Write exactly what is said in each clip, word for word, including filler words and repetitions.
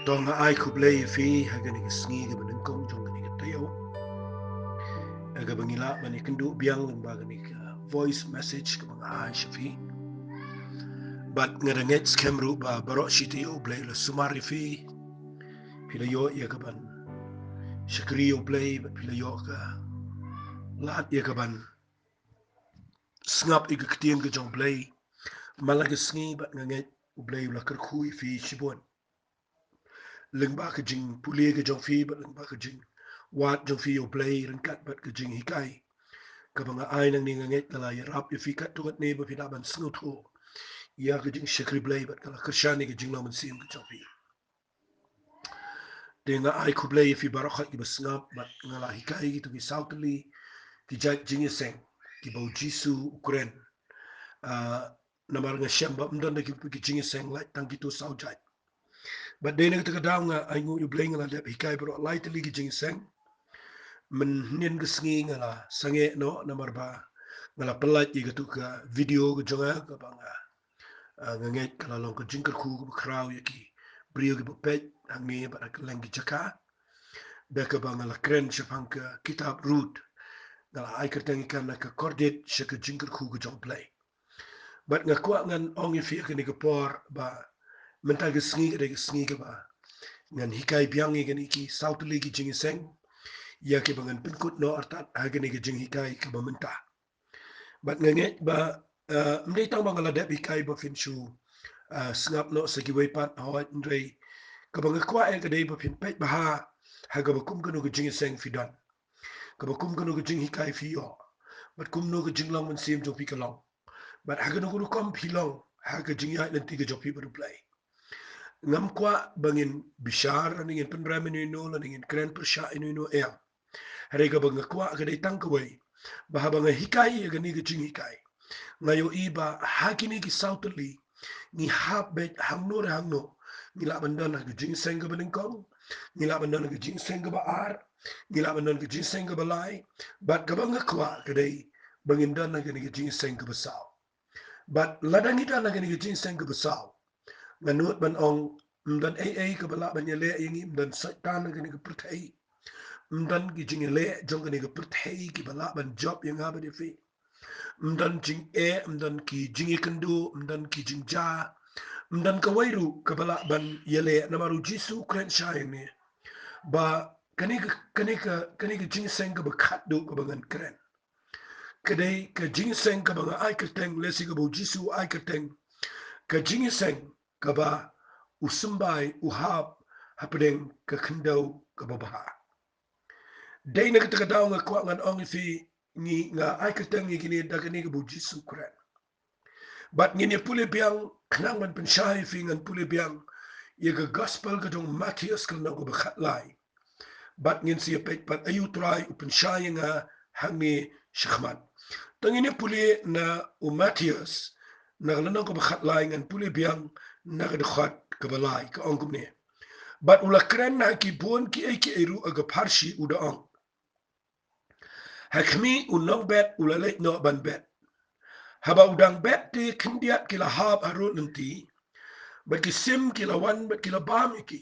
To nga ai khublei ïa phi ha kane ka sngi kaba nyngkong jong kane ka taïew, ha kaba ngi lah ban ïakynduh biang lyngba kane ka voice message kaba nga ai sha phi. Bad nga da ngeit skhem ruh ba baroh shi taïew U Blei u la sumar ïa phi. Phi la ïoh ïa kaban shakri ïa U Blei bad phi la ïoh ka lad ïa kaban sngap ïa ka ktien ka jong U Blei man la ka sngi, bad nga ngeit U Blei u la kyrkhu ïa phi shibun lyngba ka jingpule ka jong phi bad lyngba ka jingwad jong phi ïa U Blei ryngkat bad ka jinghikai kaba nga ai nangne. Nga ngeit ka la ïarap ïa phi katto katne ba phi lah ban sngewthuh ïa ka jingshakri Blei bad ka la kyrshan ïa ka jinglong mynsiem ka jong phi. Te nga ai khublei ïa phi baroh kiba sngap, bad nga la hikai kito ki saw tylli ki jait jingïaseng kiba U Jisu u kren. Ah, namar nga shem ba ym don da ki, ki jingïaseng lait tang kito saw jait. Bad dei na kata ka daw nga ainguh ïa U Blei nga la dep hikai baroh lai tylli ki jingïaseng. Mynhynnin ka sngi nga la sangeh noh namar ba nga la pyllait ïa kato ka video ka jong nga kaba nga, ah, nga ngeit ka la long ka jingkyrkhu kaba khraw ïa ki briew kiba peit hangne bad ha kylleng ki jaka. Da kaba nga la kren shaphang ka kitab Ruth, nga la ai kyrteng ïa ka na ka kordit sha ka jingkyrkhu ka jong U Blei. Bad nga kwah ngan ong ïa phi ha kane ka por ba mynta ka sngi ka dei ka sngi kaba ngan hikai biang ïa kine ki saw tylli ki jingïaseng ïa kiba ngan pynkut noh artat ha kane ka jinghikai kaba mynta. Bad nga ngeit ba, eh, ym dei tang ba nga la dep hikai ba phin shu, eh, sngap noh sa kiwei pat, hooid, hynrei kaba nga kwah ïa ka dei ba phin peit bha ha kaba kum kano ka jingïaseng phi don, kaba kum kano ka jinghikai phi ïoh, bad kumno ka jinglong mynsiem jong phi ka long, bad ha kano ka rukom phi long ha ka jingïaid lynti ka jong phi bad U Blei. Ngam kwah ba ngin bishar lane ngin pynrem ïano ïano lane ngin kren pyrshah ïano ïano em. Hynrei kaba nga kwah ka dei tang kawei, ba haba nga hikai ïa kane ka jinghikai, nga ïohi ba ha kine ki saw tylli ngi hap beit hangno re hangno. Ngi lah ban don ha ka jingïaseng kaba nyngkong, ngi lah ban don ha ka jingïaseng kaba ar, ngi lah ban don ha ka jingïaseng kaba lai, bad kaba nga kwah ka dei ba ngin don ha kane ka jingïaseng kaba saw. Bad lada ngi don ha kane ka jingïaseng kaba saw, nga nud ban ong, ym don ei ei kaba lah ban ïaleh ïa ngi, ym don Soitan ha kane ka pyrthei. Ym don ki jingïaleh jong kane ka pyrthei kiba lah ban jop ïa nga bad ïa phi. Ym don jingeh, ym don ki jingïakynduh, ym don ki jingjia, ym don kawei ruh kaba lah ban ïaleh, namar U Jisu u kren shai ïa ngi ba kane ka, kane ka, kane ka jingïaseng kaba khatduh kaba ngan kren ka dei ka jingïaseng kaba nga ai kyrteng, lehse kaba U Jisu u ai kyrteng, ka jingïaseng kaba u symbai u hap hapdeng ka khyndew kaba bha. Dei na kata ka daw nga kwah ngan ong ïa phi, ngi, nga ai kyrteng ïa kine da kane kaba U Jisu u kren. Bad ngin ïa pule biang, khnang ban pynshai ïa phi ngan pule biang ïa ka gospel ka jong u Mathaios ka lynnong kaba khatlai. Bad ngin sa ïa peit pat aïu U Trai u pynshai ïa nga hangne shakhmat. To ngin ïa pule na u Mathaios, na ka lynnong kaba khatlai, ngan pule biang na ka dkhot kaba lai, ka ong kumne. Bad u la kren ha ki bun kiei kiei ruh ha ka pharshi u da ong, ha khmih u nongbet u la leit noh ban bet. Haba u dang bet te khyndiat ki la hap harud lynti, bad ki sim ki la wan bad ki la bam ïa ki.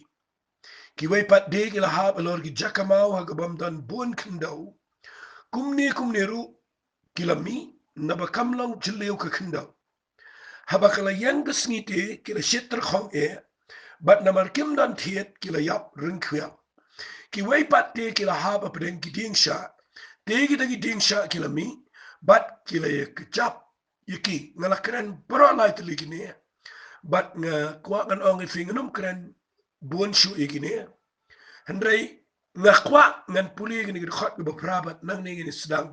Kiwei pat de ki la hap halor ki jaka maw ha kaba ym don bun khyndew. Kumne kumne ruh ki la mih, naba kam long jylliew ka khyndew. Haba ka la ïeng ka sngi te ki la shit tyrkhong eh, bad namar kim don thied ki la ïap ryngkhiang. Kiwei pat te ki la hap hapdeng ki dieng shah, te kita ki dieng shah ki la mih, bad ki la ïa kjap ïa ki. Nga la kren baroh lai tylli kine, bad nga kwah ngan ong ïa phi ngan ym kren bun shuh ïa kine. Hynrei nga kwah ngan pule kine ki dkhot kiba phra bad nangne ngin ïa sdang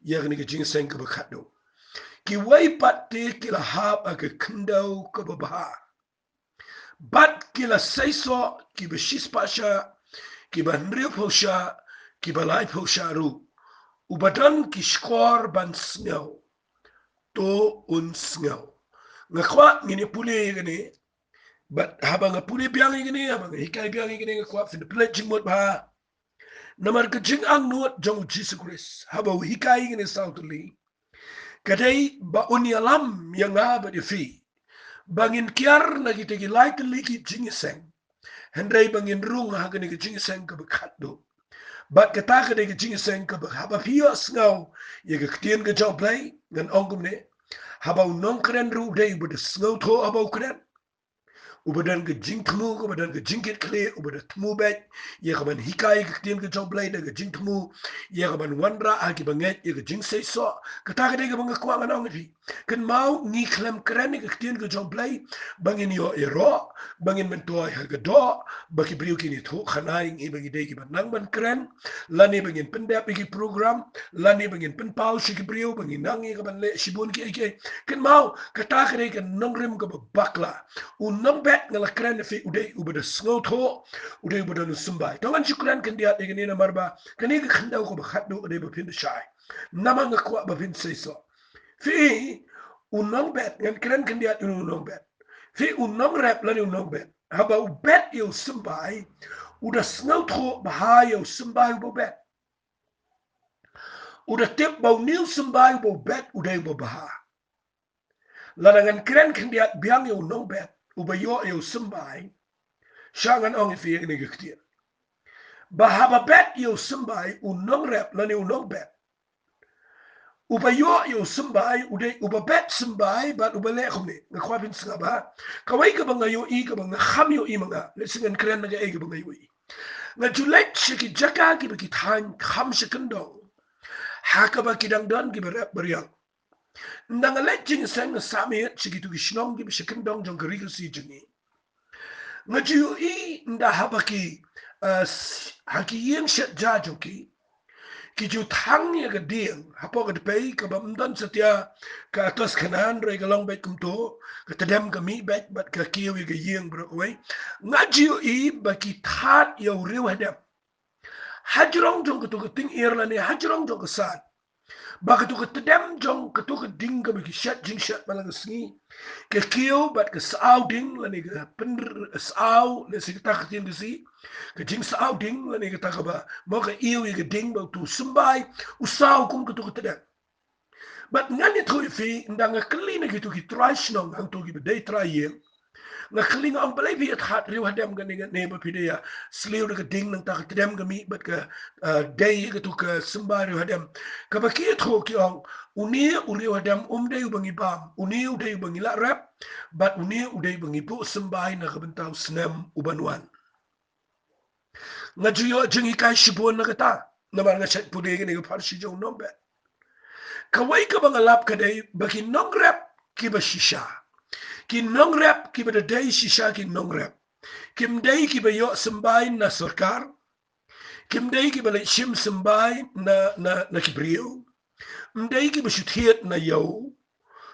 ïa kane ka jingïaseng kaba khatduh. Kiwei pat te ki la hap ha ka khyndew kaba bha, bad ki la seisoh kiba shispah shah, kiba hynriewphew shah, kiba laiphew shah ruh. Uba don ki shkor ban sngew, to un sngew. Nga kwah ngin ïa pule ïa kane, bad haba nga pule biang ïa kane, haba nga hikai biang ïa kane, nga kwah phin pynleit jingmut bha. Namar ka jingangnud jong U Jisu Khrist haba u hikai ïa kine saw tylli, ka dei ba un ïalam ïa nga bad ïa phi ba ngin kiar na kita ki lai tylli ki jingïaseng, Hynrei ba ngin rung ha kane ka jingïaseng kaba khatduh. Bad kata ka dei ka jingïaseng kaba haba phi ïohsngew ïa ka ktien ka jong U Blei, ngan ong kumne. Haba u nongkren ruh u dei uba da sngewthuh haba u kren. Uba don ka jingthmu, uba don ka jingkitkhlieh, uba da thmu beit ïa ka ban hikai ka ktien ka jong U Blei, da ka jingthmu ïa ka ban wanrah ha kiba ngeit ïa ka jingseisoh. Kata ka dei kaba nga kwah ngan ong ïa phi. Kynmaw, ngi khlem kren ïa ka ktien ka jong U Blei ba ngin ïoh ïaroh, ba ngin myntoi ha ka doh, ba ki briew kin ïathuh khana ïa ngi ba ngi dei kiba nang ban kren, lane ba ngin pyndep ïa ki program, lane ba ngin pynpaw sha ki briew ba ngi nang ïa ka ban leh shibun kiei kiei. Kynmaw, kata ka dei ka nongrim kaba bakla. U nongbet, nga la kren ïa phi, u dei uba da sngewthuh, u dei uba don u symbai. To ngan shu kren khyndiat ïa kane namar ba kane ka khyndew kaba khatduh ka dei ba phin da shai. Namar nga kwah ba phin seisoh. Phi, u nongbet, ngan kren khyndiat ïa u nongbet. Phi, u nongrep lane u nongbet, haba u bet ïa u symbai, u da sngewthuh bha ïa u symbai uba u bet. U da tip ba une u symbai uba u bet u dei uba bha. Lada ngan kren khyndiat biang ïa u nongbet uba ïoh ïa u symbai, sha ngan ong ïa phi ïa kane ka ktien. Ba haba bet ïa u symbai u nongrep lane u nongbet, uba ïoh ïa u symbai u dei uba bet symbai bad uba leh kumne. Nga kwah phin sngap bha. Kawei kaba nga ïohi, kaba nga kham ïohi ma nga, lehse ngan kren na kaei kaba nga ïohi. Nga ju leit sha ki jaka kiba ki thaiñ kham sha kyndong, ha kaba ki dang don kiba rep ba riang. Ynda nga leit jingïaseng, nga sah miet sha kitu ki shnong kiba sha kyndong jong ka ri Khasi jong ngi. Nga ju ïohi ynda haba ki, eh, s-, ha ki ïing shet ja jong ki, ki ju thang ïa ka dieng hapoh ka dpei kaba ym don satia ka atos khana, hynrei ka long beit kumto, ka tdem ka mih beit bad ka kiew ïa ka ïing baroh kawei. Nga ju ïohi ba ki thad ïa u riew hadem hajrong jong katu ka tyngir lane hajrong jong ka saiñ. Ba katu ka tdem jong katu ka ding kaba ki shet jingshet man la ka sngi, ka kiew bad ka saw ding lane ka pynr-, saw, lehse kata ka ktien Khasi, ka jingsaw ding lane kata kaba, mo, ka iew ïa ka ding ba utu u symbai u saw kum katu ka tdem. Bad ngan ïathuh ïa phi, ynda nga kylli na kitu ki trai shnong hangto kiba dei trai ïing, nga kylli, nga ong, balei phi ïa thad riew hadem kane kane ba phi dei ïa sliew da ka ding, nangta ka tdem ka mih bad ka, eh, dei ïa katu ka symbai riew hadem. Kaba ki ïathuh ki ong, une u riew hadem um dei uba ngi bam, une u dei uba ngi lah rep, bad une u dei uba ngi buh symbai na ka bynta u snem uban wan. Nga ju ïoh jinghikai shibun na kata, namar nga shait pule kane ka pharshi jong u nongbet. Kawei kaba nga lap ka dei ba ki nongrep kiba shisha, ki nongrep kiba da dei shisha ki nongrep, kim dei kiba ïoh symbai na sorkar, kim dei kiba leit shim symbai na, na, na ki briew, ym dei kiba shu thied na ïew.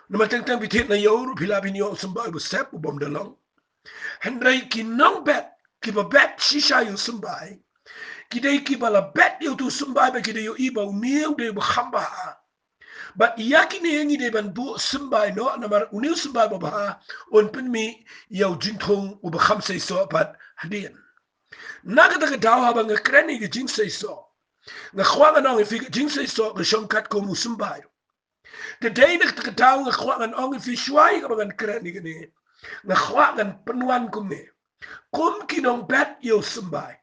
Namar teng teng phi thied na ïew ruh phi lah phin ïoh u symbai uba sep, uba ym da long. Hynrei ki nongbet kiba bet shisha ïa u symbai, ki dei kiba la bet ïa utu u symbai ba ki da ïohi ba une u dei uba kham bha. Bad ïa kine ngi dei ban buh symbai noh, namar une u symbai uba bha un pynmih ïa u jingthung uba kham seisoh pat hadien. Na kata ka daw, haba nga kren ïa ka jingseisoh, nga kwah ngan ong ïa phi, ka jingseisoh ka shong katkum u symbai. Te dei na kata ka daw nga kwah ngan ong ïa phi, shuwa ïa kaba ngan kren ïa kane, nga kwah ngan pynwan kumne. Kum ki nongbet ïa u symbai,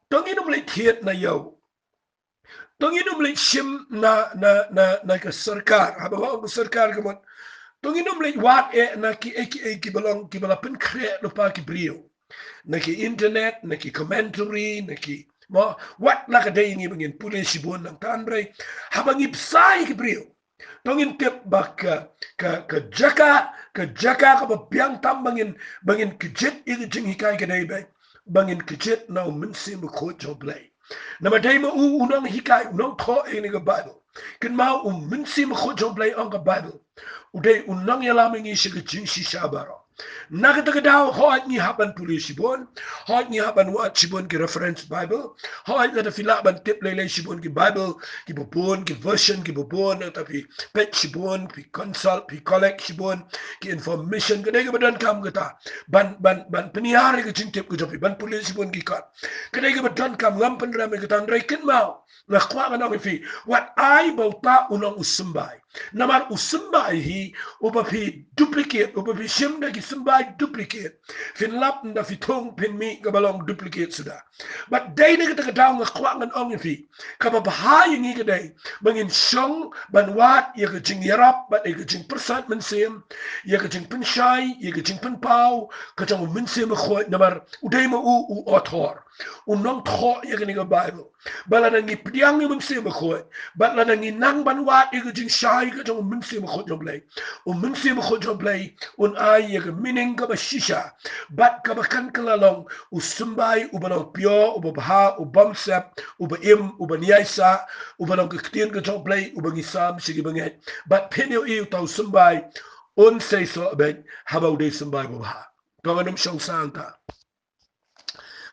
to ngin ym leit thied na ïew. To ngin ym leit shim na, na, na, na ka sorkar. Haba nga ong ka sorkar ka mut, to ngin ym leit wad eh na kiei kiei kiba long, kiba la pynkhreh lypa ki briew, na ki internet, na ki commentary, na ki, mo, wat la ka dei ngi ba ngin pule shibun nangta, hynrei haba ngi bsa ïa ki briew, to ngin tip ba ka, ka, ka jaka, ka jaka kaba biang tam ba ngin, ba ngin kjit ïa ka jinghikai ka dei ba, ba ngin kjit na u Mynsiem Bakhuid jong U Blei. Namar dei ma u u nonghikai, u nongthoh ïa kane ka Baibl. Kynmaw, u Mynsiem Bakhuid jong U Blei, ong ka Baibl, u dei u nongïalam ïa ngi sha ka jingshisha baroh. Na kata ka daw, hooid ngi hap ban pule shibun, hooid ngi hap ban wad shibun ki reference Baibl, hooid lada phi lah ban tip lei lei shibun ki Baibl kiba bun, ki version kiba bun, nangta phi peit shibun, phi consult, phi collect shibun ki information, ka dei kaba donkam kata ban, ban, ban pynïar ïa ka jingtip ka jong phi, ban pule shibun ki kot. Ka dei kaba donkam, ngam pynrem ïa kata, hynrei kynmaw, nga kwah ngan ong ïa phi, wat ai ba uta u long u symbai. Namar u symbai hi, uba phi duplicate, uba phi shim da ki symbai duplicate, phin lap da phi thung phin mih kaba long duplicate suda. Bad dei na kata ka daw nga kwah ngan ong ïa phi, kaba bha ïa ngi ka dei ba ngin shong ban wad ïa ka jingïarap bad ïa ka jingpyrsad mynsiem, ïa ka jingpynshai, ïa ka jingpynpaw ka jong u Mynsiem Bakhuid, namar u dei ma u u author, u nongthoh ïa kane ka Baibl. Bad lada ngi pdiang ïa u Mynsiem Bakhuid, bad lada ngi nang ban wad ïa ka jingshai ka jong u Mynsiem Bakhuid jong U Blei, u Mynsiem Bakhuid jong U Blei un ai ïa ka meaning kaba shisha bad kaba kan kylla long u symbai uba long pure, uba bha, u bymsep, uba im, uba ïaisah, uba long ka ktien ka jong U Blei, uba ngi sam sha ki bangeit. Bad phin ïohi uta u symbai un seisoh beit haba u dei symbai uba bha. To ngan ym shong sangta.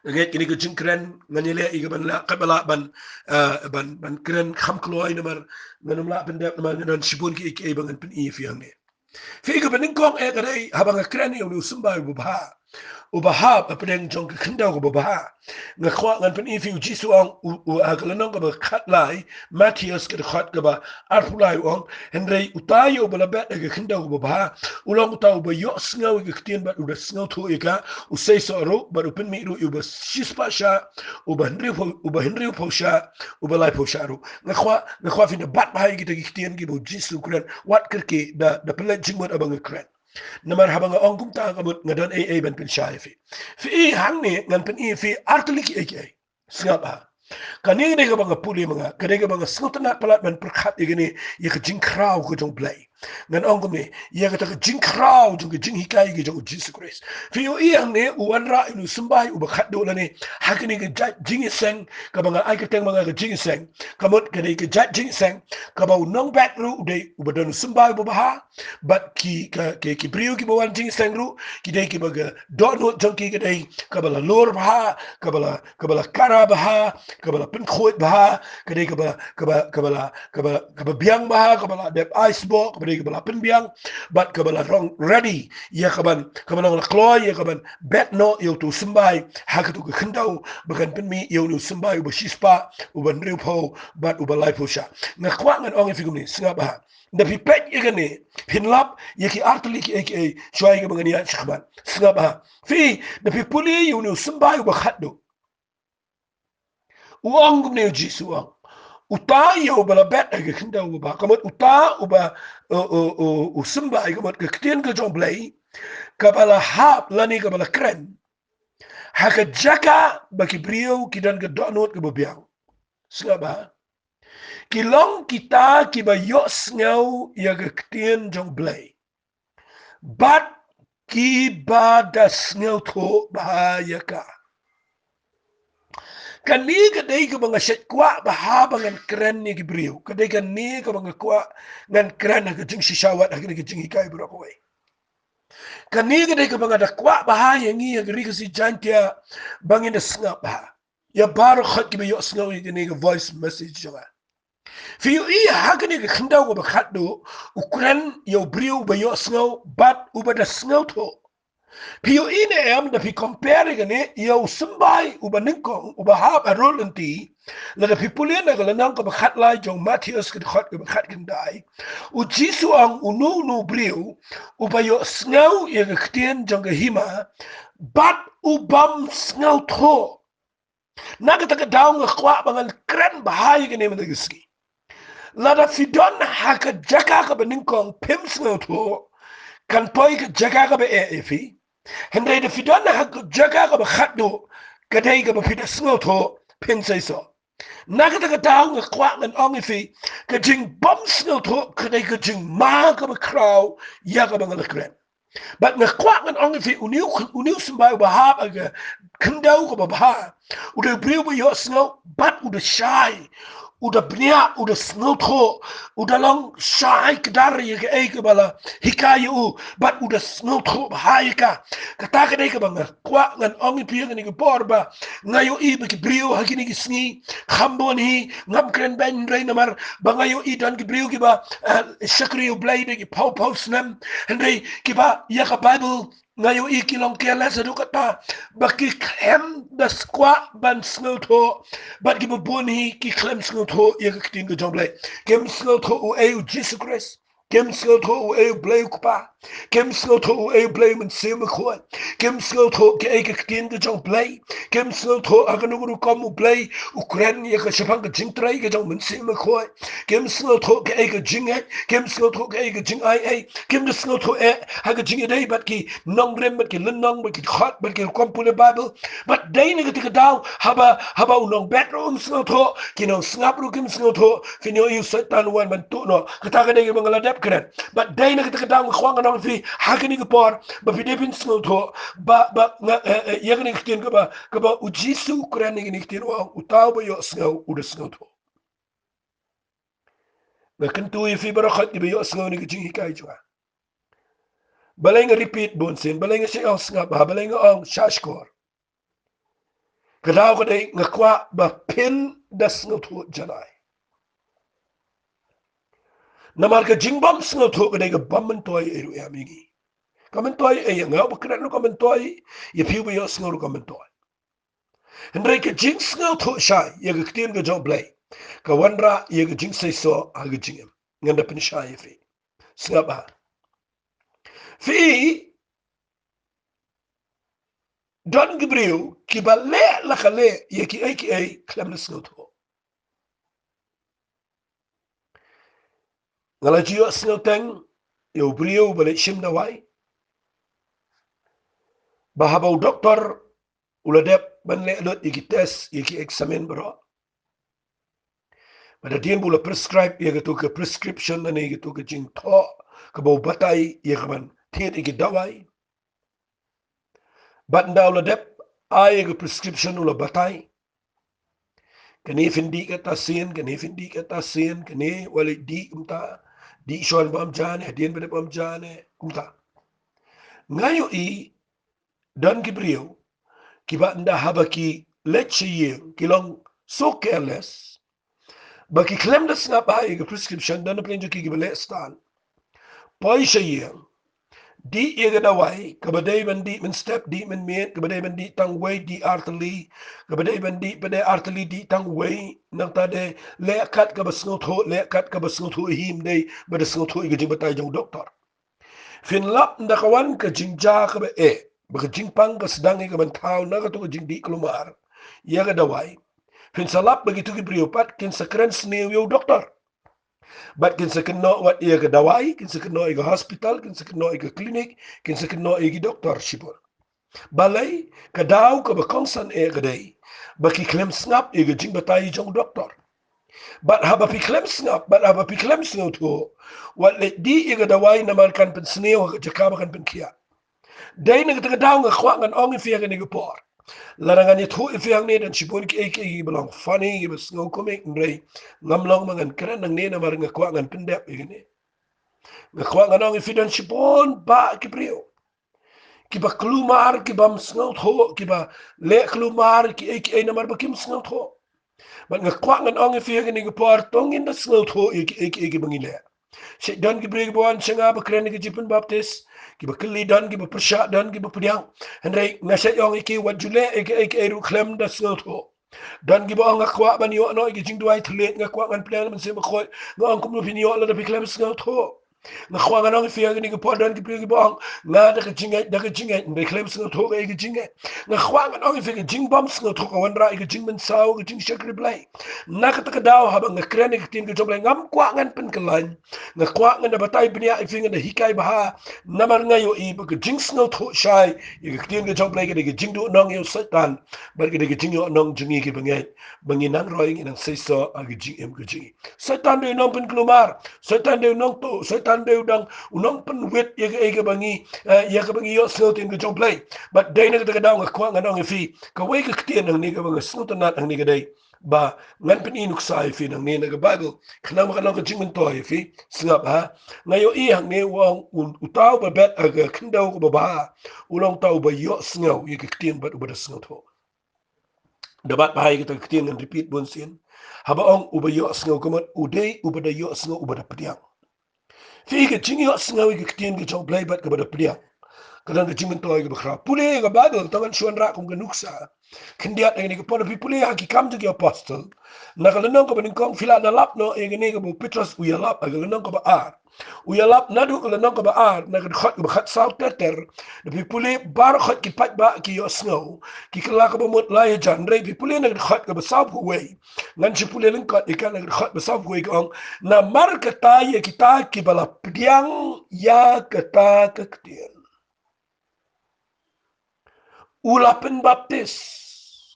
Nga ngeit kine ki jingkren ngan ïaleh ïa ka ban lah, katba lah ban, eh, ban, ban kren kham kloi namar ngan ym lah pyndep namar nga don shibun kiei kiei ba ngan pyni ïa phi hangne. Phi, kaba nyngkong eh ka dei haba nga kren ïa une u symbai uba bha, uba hap hapdeng jong ka khyndew kaba bha. Nga kwah ngan pyni ïa phi, u Jisu u ong, u, u, ha ka lynnong kaba khatlai, Mathaios ka dkhot kaba arphew lai u ong, hynrei uta ïa uba la bet ha ka khyndew kaba bha, u long uta uba ïohsngew ïa ka ktien bad u da sngewthuh ïa ka, u seisoh ruh bad u pynmih ruh ïa uba shispah shah, uba hynriewphew, uba hynriewphew shah, uba laiphew shah ruh. Nga kwah, nga kwah phin da bat bha ïa kita ki ktien kiba u Jisu u kren, wat kyrkieh, da, da pynleit jingmut haba nga kren. Namar haba nga ong kumta ka mut nga don ei ei ban pynshai ïa phi. Phi, hangne ngan pyni ïa phi ar tylli kiei kiei. Sngap bha. Kane ka dei kaba nga pule ma nga, ka dei kaba nga sngewtynnat palat ban pyrkhat ïa kane, ïa ka jingkhraw ka jong U Blei. Ngan ong kumne, ïa kata ka jingkhraw jong ka jinghikai ka jong u Jisu Khrist. Phi ïohi hangne u wanrah ïa une u symbai uba khatduh lane ha kane ka jait jingïaseng, kaba nga ai kyrteng ma nga ka jingïaseng. Ka mut ka dei ka jait jingïaseng kaba u nongbet ruh u dei uba don u symbai uba bha, bad ki, ka, ki, ki briew kiba wan jingïaseng ruh ki dei kiba ka dohnud jong ki ka dei kaba la lur bha, kaba la, kaba la kara bha, kaba la pynkhuid bha, ka dei kaba, kaba, kaba la, kaba, kaba biang bha, kaba la dep ai sboh, kaba dei kaba la pynbiang, bad kaba la rong ready ïa kaban, kaban long la kloi ïa kaban bet noh ïa uto u symbai ha kato ka khyndew ba kan pynmih ïa une u symbai uba shispah, uba hynriewphew bad uba laiphew shah. Nga kwah ngan ong ïa phi kumne, sngap bha. Da phi peit ïa kane, phin lap ïa ki ar tylli kiei kiei shuwa ïa kaba ngan ïaid shakhmat. Sngap bha. Phi, da phi pule ïa une u symbai uba khatduh, u ong kumne u Jisu, u ong, uta ïa uba la bet ha ka khyndew uba bha, ka mut uta uba, u, u, u, u symbai, ka mut ka ktien ka jong U Blei kaba la hap lane kaba la kren ha ka jaka ba ki briew ki don ka dohnud kaba biang. Sngap bha. Ki long kita kiba ïohsngew ïa ka ktien jong U Blei bad kiba da sngewthuh bha ïa ka. Kane ka dei kaba nga shait kwah bha ba ngan kren ïa ki briew. Ka dei kane kaba nga kwah ngan kren ha ka jingshisha wat ha kane ka jinghikai baroh kawei. Kane ka dei kaba nga da kwah bha ïa ngi ha ka Ri Khasi Jaiñtia ba ngin da sngap bha. Ïa baroh khoit kiba ïohsngew ïa kane ka voice message jong nga. Phi ïohi ha kane ka khyndew kaba khatduh, u kren ïa u briew uba ïohsngew bad uba da sngewthuh. Phi ïohi ne em, da phi compare ïa kane ïa u symbai uba nyngkong uba hap ha rul lynti, lada phi pule na ka lynnong kaba khatlai jong Mathaios ka dkhot kaba khatkhyndai, u Jisu u ong, uno uno u briew uba ïohsngew ïa ka ktien jong ka hima bad u bym sngewthuh. Na kata ka daw nga kwah ba ngan kren bha ïa kane mynta ka sngi. Lada phi don ha ka jaka kaba nyngkong phim sngewthuh, kan poi ka jaka kaba eh ïa phi. Hynrei da phi don ha ka jaka kaba khatduh, ka dei kaba phi da sngewthuh, phin seisoh. Na kata ka daw nga kwah ngan ong ïa phi, ka jingbym sngewthuh ka dei ka jingma kaba khraw ïa kaba nga la kren. Bad nga kwah ngan ong ïa phi, une u, une u symbai uba hap ha ka khyndew kaba bha, u dei u briew uba ïohsngew bad u da shai, u da bniah, u da sngewthuh, u da long shai kdar ïa kaei kaba la hikai ïa u bad u da sngewthuh bha ïa ka. Kata ka dei kaba nga kwah ngan ong ïa phi ha kane ka por ba nga ïohi ba ki briew ha kine ki sngi kham bun hi, ngam kren beiñ hynrei namar ba nga ïohi don ki briew kiba, eh, shakri U Blei da ki phew phew snem, hynrei kiba ïa ka Baibl Nga ïohi ki long careless haduh katta ba ki khlem da kwah ban sngewthuh. Bad kiba bun hi ki khlem sngewthuh ïa ka ktien ka jong U Blei. Kim sngewthuh uei U Jisu Khrist. Kim sngewthuh uei U Blei U Kpa. Kim sngewthuh uei U Blei U Mynsiem Bakhuid. Kim sngewthuh kaei ka ktien ka jong U Blei. Kim sngewthuh ha kano kano ka rukom U Blei u kren ïa ka shaphang ka jingtrei ka jong U Mynsiem Bakhuid. Kim sngewthuh kaei ka jingngeit. Kim sngewthuh kaei ka jingai ei. Kim da sngewthuh eh ha ka jingïadei bad ki nongrim bad ki lynnong bad ki khot bad ki rukom pule Baibl. Bad dei na kata ka daw haba, haba u nongbet ruh um sngewthuh, ki nongsngap ruh kim sngewthuh, phin ïohi u Soitan u wan ban tuh noh. Kata ka dei kaba nga la dep kren. Bad dei na kata ka daw nga kwah ngan ong ïa phi ha kane ka por ba phi dei phin sngewthuh ba, ba nga, eh, eh, ïa kane ka ktien kaba, kaba U Jisu u kren ïa kane ka ktien, u ong uta uba ïohsngew u da sngewthuh. Nga kyntu ïa phi baroh kiba ïohsngew ïa kane ka jinghikai jong nga. Balei nga repeat bunsien, balei nga shah ong sngap bha, balei nga ong shah shkor. Ka daw ka dei nga kwah ba phin da sngewthuh janai. Namar ka jingbym sngewthuh ka dei ka bym myntoi ei ruh ïa me ngi. Ka myntoi ei ïa nga uba kren ruh ka myntoi, ïa phi uba ïohsngew ruh ka myntoi. Hynrei ka jingsngewthuh shai ïa ka ktien ka jong U Blei ka wanrah ïa ka jingseisoh ha ka jingim. Ngan da pynshai ïa phi. Sngap bha. Phi don ki briew kiba leh la ka leh ïa kiei kiei khlem da sngewthuh. Nga la ju ïohsngew teng ïa u briew ba leit shim dawai, ba haba u doktor u la dep ban leh lut ïa ki test, ïa ki examine baroh, bad hadien ba u la prescribe ïa kato ka prescription lane ïa kato ka jingthoh kaba u batai ïa ka ban thied ïa ki dawai, bad ynda u la dep ai ïa ka prescription u la batai, kane phin dih kata sien, kane phin dih kata sien, kane wat leit dih kumta, dih shwa bam ja ne, hadien ba dep bam ja ne, kumta. Nga ïohi don ki briew kiba ynda haba ki leit sha ïing ki long so careless ba ki khlem da sngap bha ïa ka prescription. Don na pdeng jong ki kiba leh stad, poi sha ïing, dih ïa ka dawai kaba dei ban dih mynstep, dih mynmiet, kaba dei ban dih tang wei, dih artylli, kaba dei ban dih pat de artylli, dih tang wei. Nangta de leh kat kaba sngewthuh, leh kat kaba sngewthuh hi, ym dei ba da sngewthuh ïa ka jingbatai jong u doktor. Phin lap ynda ka wan ka jingjia kaba eh, ba ka jingpang ka sdang ïa ka ban thaw na kato ka jingdih kulmar ïa ka dawai, phin sa lap ba kito ki briew pat kin sa kren sniew ïa u doktor. Bad kin sa kynnoh wat ïa ka dawai, kin sa kynnoh ïa ka hospital, kin sa kynnoh ïa ka klinik, kin sa kynnoh ïa ki doktor shibun. Balei? Ka daw kaba kongsan eh ka dei ba ki khlem sngap ïa ka jingbatai jong u doktor. Bad haba phi khlem sngap, bad haba phi khlem sngewthuh, wat leit dih ïa ka dawai namar kan pynsniew ha ka jaka ba kan pynkhiah. Dei na kata ka daw nga kwah ngan ong ïa phi ha kane ka por, lada ngan ïathuh ïa phi hangne don shibun kiei kiei kiba long funny, kiba sngew komik, hynrei ngam long ba ngan kren hangne namar nga kwah ngan pyndep ïa kane. Nga kwah ngan ong ïa phi don shibun bah ki briew kiba kulmar, ki bym sngewthuh, kiba leh kulmar kiei kiei namar ba kim sngewthuh. Bad nga kwah ngan ong ïa phi ha kane ka por, to ngin da sngewthuh ïa kiei kiei kiba ngi leh. Shet don ki briew kiba wan sha nga ba kren ïa ka jingpynbaptis, kiba kylli don, kiba pyrshah don, kiba pdiang. Hynrei nga shet ong ïa ki wat ju leh ïa kiei kiei ruh khlem da sngewthuh. Don kiba ong nga kwah ban ïoh noh ïa ka jingduwai thylliej, nga kwah ngan pdiang da ka mynsiem bakhuid. Nga ong kumno phin ïoh lada phi khlem sngewthuh? Nga kwah ngan ong ïa phi ha kane ka por, don ki briew kiba ong nga da ka jingngeit, da ka jingngeit, hynrei khlem sngewthuh ïa ka jingngeit. Nga kwah ngan ong ïa phi ka jingbym sngewthuh ka wanrah ïa ka jingmynsaw, ka jingshakri Blei. Na kata ka daw haba nga kren ïa ka ktien ka jong U Blei ngam kwah ngan pynkylla. Nga kwah ngan da batai bniah ïa phi, ngan da hikai bha. Namar nga ïohi ba ka jingsngewthuh shai ïa ka ktien ka jong U Blei ka dei ka jingduhnong ïa u Soitan. Bad ka dei ka jingïohnong jong ngi kiba ngeit ba ngi nang roi, ngi nang seisoh ha ka jingim ka jong ngi. Soitan dei u nongpynkulmar, Soitan dei u nongtuh, Soitan dei u dang u nongpynwit ïa kaei kaba ngi, eh, ïa kaba ngi ïohsngew ktien ka jong U Blei. Bad dei na kata ka daw nga kwah ngan ong ïa phi kawei ka ktien hangne kaba nga sngewtynnat hangne ka dei ba ngan pyni nuksa ïa phi nangne na ka Baibl, khnang ba kan long ka jingmyntoi ïa phi. Sngap ha. Nga ïohi hangne u ong u, uta uba bet ha ka khyndew kaba bha u long uta uba ïohsngew ïa ka ktien bad uba da sngewthuh. Da bat bha ïa kata ka ktien, ngan repeat bunsien. Haba ong uba ïohsngew, ka mut u dei uba da ïohsngew, uba da pdiang. Phi, ka jingïohsngew ïa ka ktien ka jong U Blei bad kaba da pdiang, Ka don ka jingmyntoi kaba khraw. Pule ïa ka Baibl, tang ngan shu wanrah kum ka nuksa khyndiat ïa kane ka por. Phi pule ha Ki Kam jong ki Apostol, na ka lynnong kaba nyngkong, phi lah ban lap noh ïa kane kaba u Petros u ïalap ha ka lynnong kaba ar. U ïalap naduh ka lynnong kaba ar, na ka dkhot kaba khatsaw ter ter. Lada phi pule, baroh khoit ki paidbah ki ïohsngew, ki kylla kaba mut lai hajar. Hynrei phi pule na ka dkhot kaba sawphew wei. Ngan shu pule lyngkot ïa ka, na ka dkhot ba sawphew wei ka ong: Namar kata ïa kita kiba la pdiang ïa kata ka ktien, u la pynbaptis.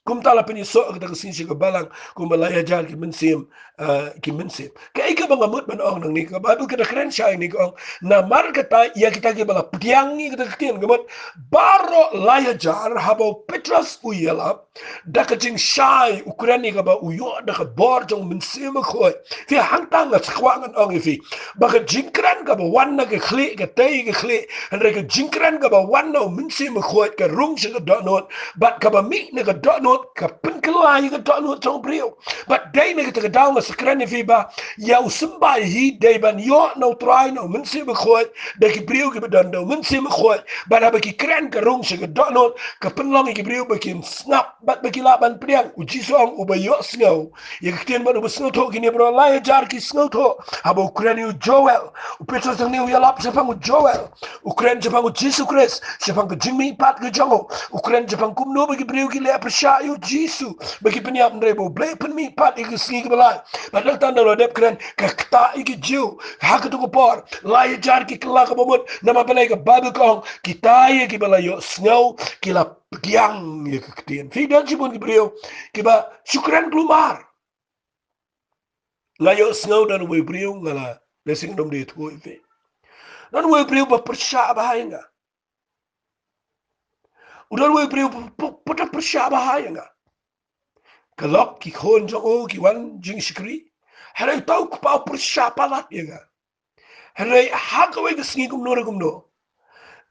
Kumta la pynïasoh kata ka sngi sha ka balang kumba lai hajar ki mynsiem, eh, ki mynsiem. Kaei kaba nga mut ban ong nangne, ka Baibl ka da kren shai ne, ka ong: Namar kata ïa kita kiba la pdiang ïa kata ka ktien. Ka mut baroh lai hajar, haba u Petros u ïalap, da ka jingshai, u kren ïa kaba u ïoh da ka bor jong u Mynsiem Bakhuid. Phi, hangta nga sa kwah ngan ong ïa phi ba ka jingkren kaba wan na ka khlieh, ka tei ka khlieh, hynrei ka jingkren kaba wan na u Mynsiem Bakhuid ka rung sha ka dohnud, bad kaba mih na ka dohnud ka pynkylla ïa ka dohnud jong u briew. Bad dei na kata ka daw nga sa kren ïa phi ba ïa u symbai hi dei ban ïoh na u Trai, na u Mynsiem Bakhuid, da ki briew kiba don da u Mynsiem Bakhuid. Bad haba ki kren ka rung sha ka dohnud, ka pynlong ïa ki briew ba kin sngap bad ba ki lah ban pdiang. U Jisu u ong, uba ïohsngew ïa ka ktien bad uba sngewthuh. Kine baroh lai hajar ki sngewthuh haba u kren ïa u Joel. U Petros hangne u ïalap shaphang u Joel. U kren shaphang u Jisu Khrist, shaphang ka jingmihpat ka jong u. U kren shaphang kumno ba ki briew ki leh pyrshah ïa u Jisu, ba ki pynïap, hynrei ba U Blei pynmihpat ïa ka sngi kaba lai. Bad nangta ynda u la dep kren, ka ktah ïa ki Jiw ha kato ka por. Lai hajar ki kylla kaba mut. Namar balei? Ka Baibl ka ong, kita ïa kiba la ïohsngew ki la pdiang ïa ka ktien. Phi, don shibun ki briew kiba shu kren kulmar. Nga ïohsngew don uwei u briew, nga la leh sngewdom de ïathuh ïa phi. Don uwei u briew ba pyrshah bha ïa nga. U don uwei u briew ba, ba, ba pyrshah bha ïa nga. Ka lok ki khun jong u ki wan jingshakri. Hynrei uta u kpa u pyrshah palat ïa nga. Hynrei ha kawei ka sngi kumno re kumno,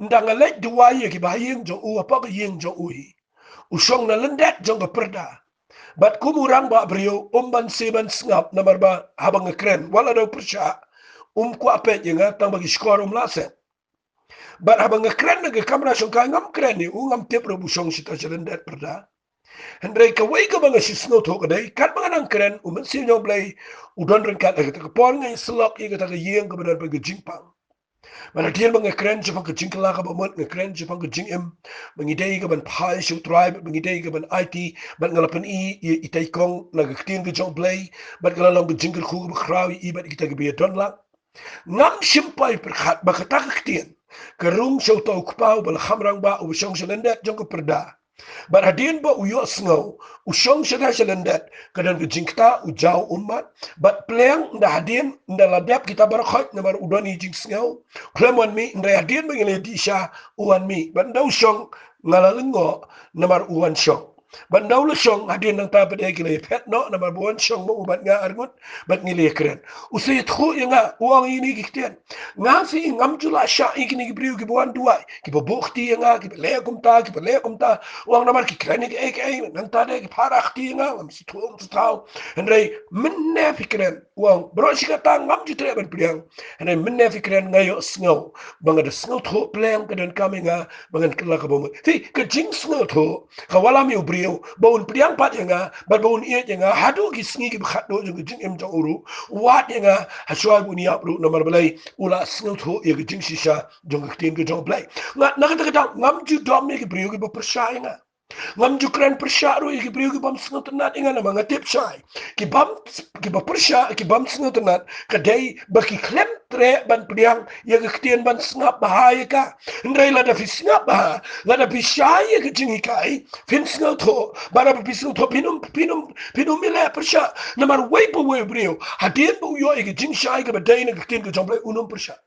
ynda nga leit duwai ïa kiba ha ïing jong u, hapoh ka ïing jong u hi, u shong na lyndet jong ka pyrda. Bad kum u rangbah briew, um banse ban sngap, namar ba haba nga kren, wat la da u pyrshah, um kwah peit ïa nga, tang ba ki shkor um lah set. Bad haba nga kren na ka kamra shongkai, ngam kren ïa u, ngam tip ruh ba u shong shata sha lyndet pyrda. Hynrei kawei kaba nga shu sngewthuh ka dei, katba nga nang kren, u Mynsiem jong U Blei u don ryngkat. Ha kata ka por nga ïasyllok ïa kata ka ïing kaba don bad ka jingpang. Bad hadien ba nga kren shaphang ka jingkylla kaba mut, nga kren shaphang ka jingim ba ngi dei ka ban phai sha U Trai, ba ngi dei ka ban aiti, bad nga la pyni ïa i, i Tei Kong na ka ktien ka jong U Blei, bad ka la long ka jingkyrkhu kaba khraw ïa i bad kita kiba ïadon lang. Ngam shym poi pyrkhat ba kata ka ktien ka rung sha uta u kpa uba la kham rangbah, uba shong sha lyndet jong ka pyrda. Bad hadien ba u ïohsngew, u shong shata sha lyndet, ka don ka jingktah, u jaw ummat. Bad pliang ynda hadien, ynda la dep kita baroh khoit, namar u don i jingsngew, u khlem wan mih. Hynrei hadien ba ngi la dih sha, u wan mih. Bad ynda u shong, nga la lyngngoh namar u wan shong. Bad ynda u la shong, hadien nangta pat de ki la ïaphet noh, namar ba u wan shong ma u bad nga arngut, bad ngi la ïakren. U sa ïathuh ïa nga, u ong ïa kine ki ktien. Nga sa, ngam ju lah shah ïa kine ki briew kiba wan duwai, kiba buh kti ïa nga, kiba leh kumta, kiba leh kumta. U ong namar ki kren ïa kaei kaei, nangta de ki para kti ïa nga, ngam sngewthuh, ngam sngewthuh. Hynrei mynne phi kren, u ong, baroh shi katta ngam ju treh ban pdiang. Hynrei mynne phi kren, nga ïohsngew ba nga da sngewthuh, pliang ka donkam ïa nga ba ngan kylla kaba mut. Phi, ka jingsngewthuh ka wallam ïa u briew ba un pdiang pat ïa nga, bad ba un ïeit ïa nga haduh ki sngi kiba khatduh jong ka jingim jong u ruh. Wat ïa nga, ha shuwa ba un ïap ruh, namar balei? U la sngewthuh ïa ka jingshisha jong ka ktien ka jong U Blei. Nga, na kata ka daw, ngam ju dom ïa ki briew kiba pyrshah ïa nga. Ngam ju kren pyrshah ruh ïa ki briew ki bym sngewtynnat ïa nga, namar nga tip shai, ki bym, kiba pyrshah, ki bym sngewtynnat, ka dei ba ki khlem treh ban pdiang ïa ka ktien, ban sngap bha ïa ka. Hynrei lada phi sngap bha, lada phi shai ïa ka jinghikai, phin sngewthuh. Bad haba phi sngewthuh, phin ym, phin ym, phin ym ïaleh pyrshah. Namar uwei pa uwei u briew, hadien ba u ïoh ïa ka jingshai kaba dei na ka ktien ka jong U Blei, un ym pyrshah.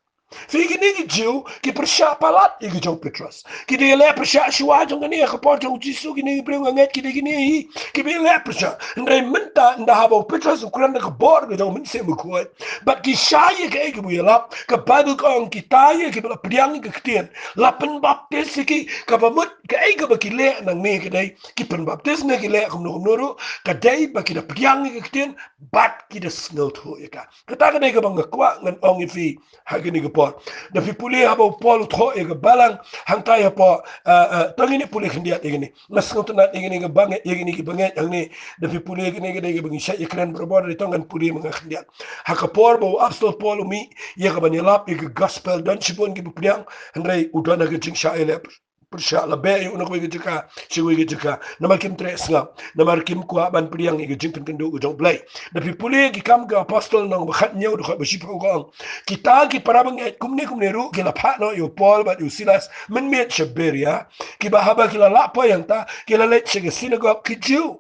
Phi, kine ki Jiw ki pyrshah palat ïa ka jong u Petros. Ki dei ïaleh pyrshah shuwa jong kane, ha ka por jong u Jisu, kine ki briew nga ngeit ki dei kine hi kiba ïaleh pyrshah. Hynrei mynta, ynda haba u Petros u kren da ka bor ka jong u Mynsiem Bakhuid, bad ki shai ïa kaei kaba u ïalap, ka Baibl ka ong, kita ïa kiba la pdiang ïa ka ktien, la pynbaptis ïa ki. Kaba mut, kaei kaba ki leh nangne ka dei, ki pynbaptis ne ki leh kumno kumno ruh, ka dei ba ki da pdiang ïa ka ktien bad ki da sngewthuh ïa ka. Kata ka dei kaba nga kwah ngan ong ïa phi ha kane ka por. Da phi pule haba u Paul u thoh ïa ka balang, hangta ïa phi, eh, eh, tang ine pule khyndiat ïa kine. Nga sngewtynnat ïa kine ki bangeit, ïa kine ki bangeit hangne. Da phi pule ïa kine ki dei ki bangeit shait ïa kren barabor, dei tang ngan pule ma nga khyndiat. Ha ka por ba u apostol Paul u mih ïa ka ban ïalap ïa ka gospel, don shibun kiba pdiang, hynrei u don ha ka jingshah ïaleh. Pyrshah la beh ïa u na kawei ka jaka sha kawei ka jaka. Namar kim treh sngap, namar kim kwah ban pdiang ïa ka jingpynkynduh ka jong U Blei. Da phi pule ki Kam ka Apostol lynnong ba khathynñiew dkhot ba shiphew ka ong, kita ki para bangeit kumne kumne ruh ki la phah noh ïa u Paul bad ïa u Silas mynmiet sha Beria, kiba haba ki la lah poi hangta ki la leit sha ka synagog ki Jiw.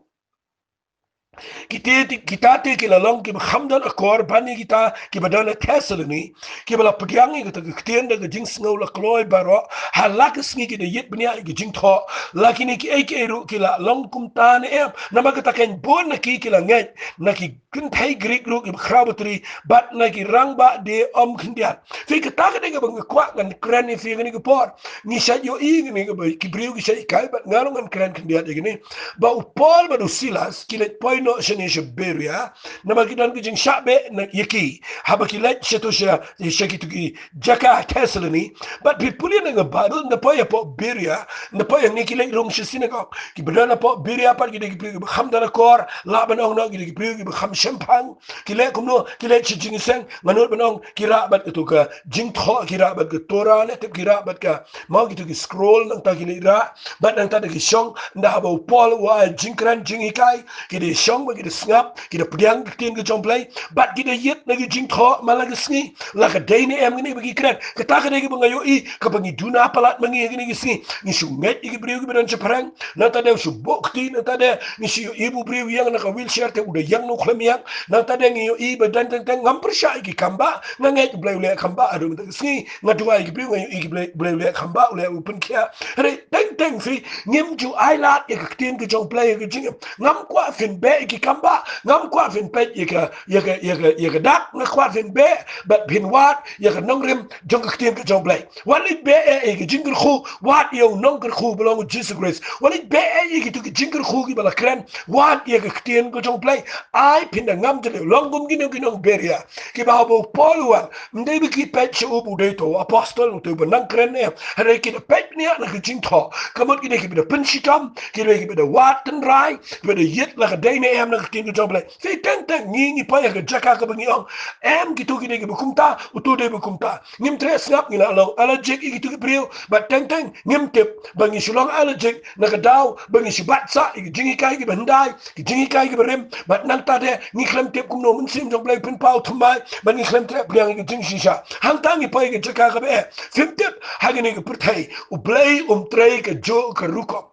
Kita te, kita te ki la long kiba kham don akor ban ïa kita kiba don ha Thessaloni, kiba la pdiang ïa kata ka ktien da ka jingsngew la kloi baroh, ha la ka sngi ki da ïit bniah ïa ka jingthoh. La kine kiei kiei ruh ki la long kumta ne em? Namar kata ka bun na ki ki la ngeit na ki kynthei Grik ruh kiba khraw batri, bad na ki rangbah die ym khyndiat. Phi, kata ka dei kaba nga kwah ngan kren ïa phi kane ka por. Ngi shait ïohi kane kaba ki briew ki shait hikai, bad nga ruh ngan kren khyndiat ïa kane. Ba u Paul bad u Silas ki leit poi noh shane sha Beria, namar ki don ka jingshah beh na ïa ki haba ki leit shato sha, sha kito ki jaka Thessaloni. Bad phi pule na ka Baibl, ynda poi hapoh Beria, ynda poi hangne ki leit rung sha synagog. Kiba don hapoh Beria pat ki dei ki briew kiba kham don akor, lah ban ong noh ki dei ki briew kiba kham shemphang. Ki leh kumno? Ki leh sha jingïaseng, nga nud ban ong ki rah bad kato ka jingthoh, ki rah bad ka Torah, leh tip ki rah bad ka, mo, kito ki scroll, nangta ki leit rah, bad nangta da ki shong, ynda haba u Paul u ai jingkren jinghikai, ki da shong bad ki da sngap, ki da pdiang ka ktien ka jong U Blei, bad ki da ïit na ki jingthoh man la ka sngi. La ka dei ne em kane ba ki kren? Kata ka dei kaba nga ïohi, kaba ngi duna palat ma ngi ha kine ki sngi. Ngi shu ngeit ïa ki briew kiba don shaphrang, nangta de u shu buh kti, nangta de ngi shu ïohi ba u briew ïeng na ka wheelchair te u da ïeng na u khlem ïeng. Nangta de ngi ïohi ba don teng teng, ngam pyrshah ïa ki kam bah, nga ngeit U Blei u leh kam bah haduh mynta ka sngi. Nga duwai ïa ki briew, nga ïohi ki Blei, U Blei u leh kam bah, u leh u pynkhiah. Hynrei teng teng phi, ngim ju ai lad ïa ka ktien ka jong U Blei ha ka jingim. Ngam kwah phin beh ïa ki kam bah, ngam kwah phin peit ïa ka, ïa ka, ïa ka, ïa ka dak, nga kwah phin beh bad phin wad ïa ka nongrim jong ka ktien ka jong U Blei. Wat leit beh ïa ka jingkyrkhu, wad ïa u nongkyrkhu ba long u Jisu Khrist. Wat leit beh ïa kito ki jingkyrkhu kiba la kren, wad ïa ka ktien ka jong U Blei. Ai phin da ngam jylliew, long kum kino kino Beria, kiba haba u Paul u wan, ym dei ba ki peit sha u ba u dei uto u apostol, uto uba nang kren ne em, hynrei ki da peit bniah na ka jingthoh. Ka mut ki dei kiba da pynshitom, ki dei kiba da wad tynrai, kiba da ïit la ka dei ne em na ka ktien ka jong U Blei. Phi, teng teng ngi, ngi poi ha ka jaka kaba ngi ong, em, kito ki dei kiba kumta, uto dei ba kumta. Ngim treh sngap, ngi lah long allergic ïa kito ki briew, bad teng teng ngim tip ba ngi shu long allergic na ka daw ba ngi shu bat sah ïa ki jinghikai kiba hyndai, ki jinghikai kiba rim, bad nangta de ngi khlem tip kumno u Mynsiem jong U Blei u pynpaw thymmai, bad ngi khlem treh pdiang ïa ki jingshisha. Hangta ngi poi ha ka jaka kaba eh. Phim tip, ha kane ka pyrthei U Blei um trei kajuh ka rukom.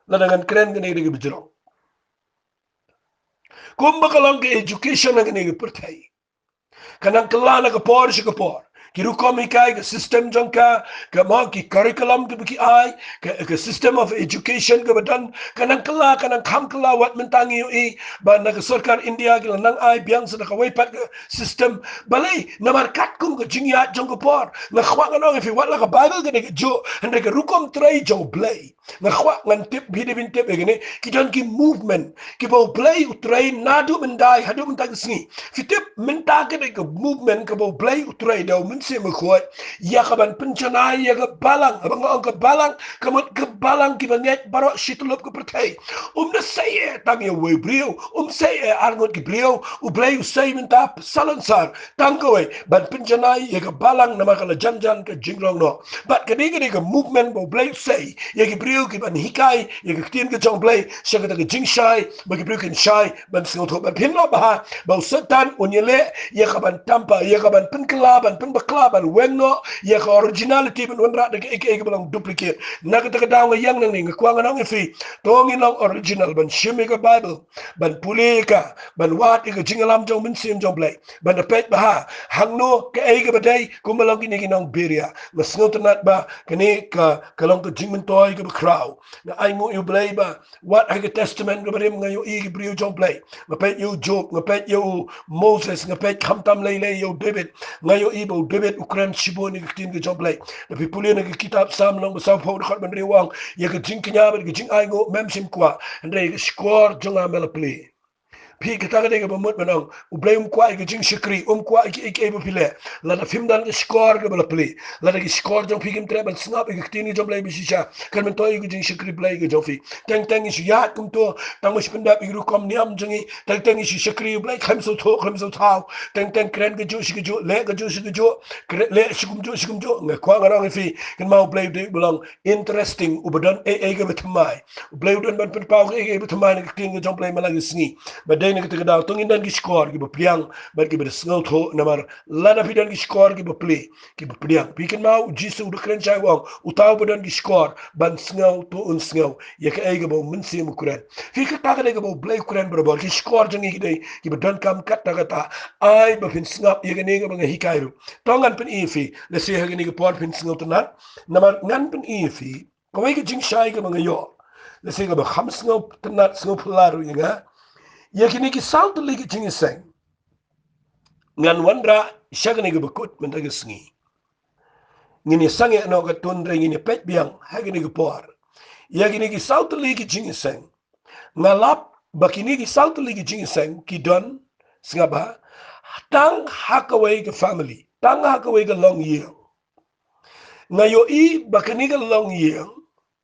Lada ngan kren kane ka dei kaba jrong, kumba ka long ka education ha kane ka pyrthei, ka nang kylla na ka por sha ka por. Ki rukom hikai, ka system jong ka, ka, mo, ki curriculum kiba ki ai, ka, ka system of education kaba don, ka nang kylla, ka nang kham kylla. Wat mynta ngi ïohi ba na ka sorkar India ki la nang ai biang sa da kawei pat ka system. Balei? Namar katkum ka jingïaid jong ka por. Nga kwah ngan ong ïa phi, wat la ka Baibl ka dei kajuh, hynrei ka rukom trei jong U Blei, nga kwah ngan tip, phi dei phin tip ïa kane, ki don ki movement kiba U Blei u trei naduh myndai haduh mynta ka sngi. Phi tip, mynta ka dei ka movement kaba U Blei u trei da U Mynsiem Bakhuid ïa ka ban pynjanai ïa ka balang. Haba nga ong ka balang, ka mut ka balang kiba ngeit baroh shi tyllup ka pyrthei. Um da sei eh tang ïa uwei u briew, um sei eh arngut ki briew. U Blei u sei mynta salonsar tang kawei, ban pynjanai ïa ka balang namar ka la jan jan ka jingrong noh. Bad ka dei, ka dei ka movement ba U Blei u sei ïa ki briew ki ban hikai ïa ka ktien ka jong U Blei sha kata ka jingshai, ba ki briew kin shai ban sngewthuh. Bad phin lah ban ong ba u Soitan un ïaleh ïa ka ban tamper, ïa ka ban pynkylla, ban pynbakla, ban weng noh ïa ka originality, ban wanrah da kaei kaei kaba long duplicate. Na kata ka daw nga ïeng nangne, nga kwah ngan ong ïa phi, to ngin long original, ban shim ïa ka Baibl, ban pule ïa ka, ban wad ïa ka jingïalam jong U Mynsiem jong U Blei, ban da peit ba ha hangno kaei kaba dei, kumba long kine ki nong Beria. Nga sngewtynnat ba kane ka, ka long ka jingmyntoi kaba khraw. Nga ainguh ïa U Blei ba wat ha ka Testament kaba rim nga ïohi ki briew jong U Blei. Nga peit ïa u Job, nga peit ïa u Moses, nga peit khamtam lei lei ïa u David. Nga ïohi ba u David u kren shibun ïa ka ktien ka jong U Blei. Da phi pule na ka kitab Salm lynnong ba sawphew dkhot ba hynriew u ong, ïa ka jingkñia bad ka jingainguh mem shym kwah, hynrei ïa ka shkor jong nga me la plie. Phi, kata ka dei kaba mut ban ong, U Blei um kwah ïa ka jingshakri, um kwah ïa kiei kiei ba phi leh. Lada phim don ka shkor kaba la plie, lada ki shkor jong phi kim treh ban sngap ïa ka ktien ka jong U Blei ba shisha, kan myntoi ïa ka jingshakri Blei ka jong phi. Teng teng ngi shu ïaid kumto, tang ba shu pyndep ïa ka rukom niam jong ngi, teng teng ngi shu shakri U Blei, khlem sngewthuh, khlem sngewthuh, teng teng kren kajuh shi kajuh, leh kajuh shi kajuh, kren, leh shi kumjuh shi kumjuh. Nga kwah ngan ong ïa phi, kynmaw, U Blei u dei uba long interesting, uba don ei ei kaba thymmai. U Blei u don ban pynpaw kaei kaei ba thymmai na ka ktien ka jong U Blei man la ka sngi. Bad dei na kata ka daw to ngin don ki shkor kiba pdiang bad kiba da sngewthuh, namar lada phi don ki shkor kiba plie, kiba pdiang. Phi kynmaw, U Jisu u da kren shai u ong, uta uba don ki shkor ban sngew to un sngew ïa kaei kaba U Mynsiem u kren. Phi, kata ka dei kaba U Blei u kren barabor. Ki shkor jong ngi ki dei kiba donkam katta katta. Ai ba phin sngap ïa kane kaba nga hikai ruh. To ngan pyni ïa phi, lehse ha kane ka por phin sngewtynnat. Namar ngan pyni ïa phi kawei ka jingshai kaba nga ïoh, lehse kaba kham sngewtynnat, sngewphylla ruh ïa nga. Ïa kine ki saw tylli ki jingïaseng ngan wanrah sha kane kaba kut mynta ka sngi. Ngin ïa sangeh noh katto, hynrei ngin ïa peit biang ha kane ka por. Ïa kine ki saw tylli ki jingïaseng, nga lap ba kine ki saw tylli ki jingïaseng ki don, sngap bha, tang ha kawei ka family, tang ha kawei ka longïing. Nga ïohi ba kane ka longïing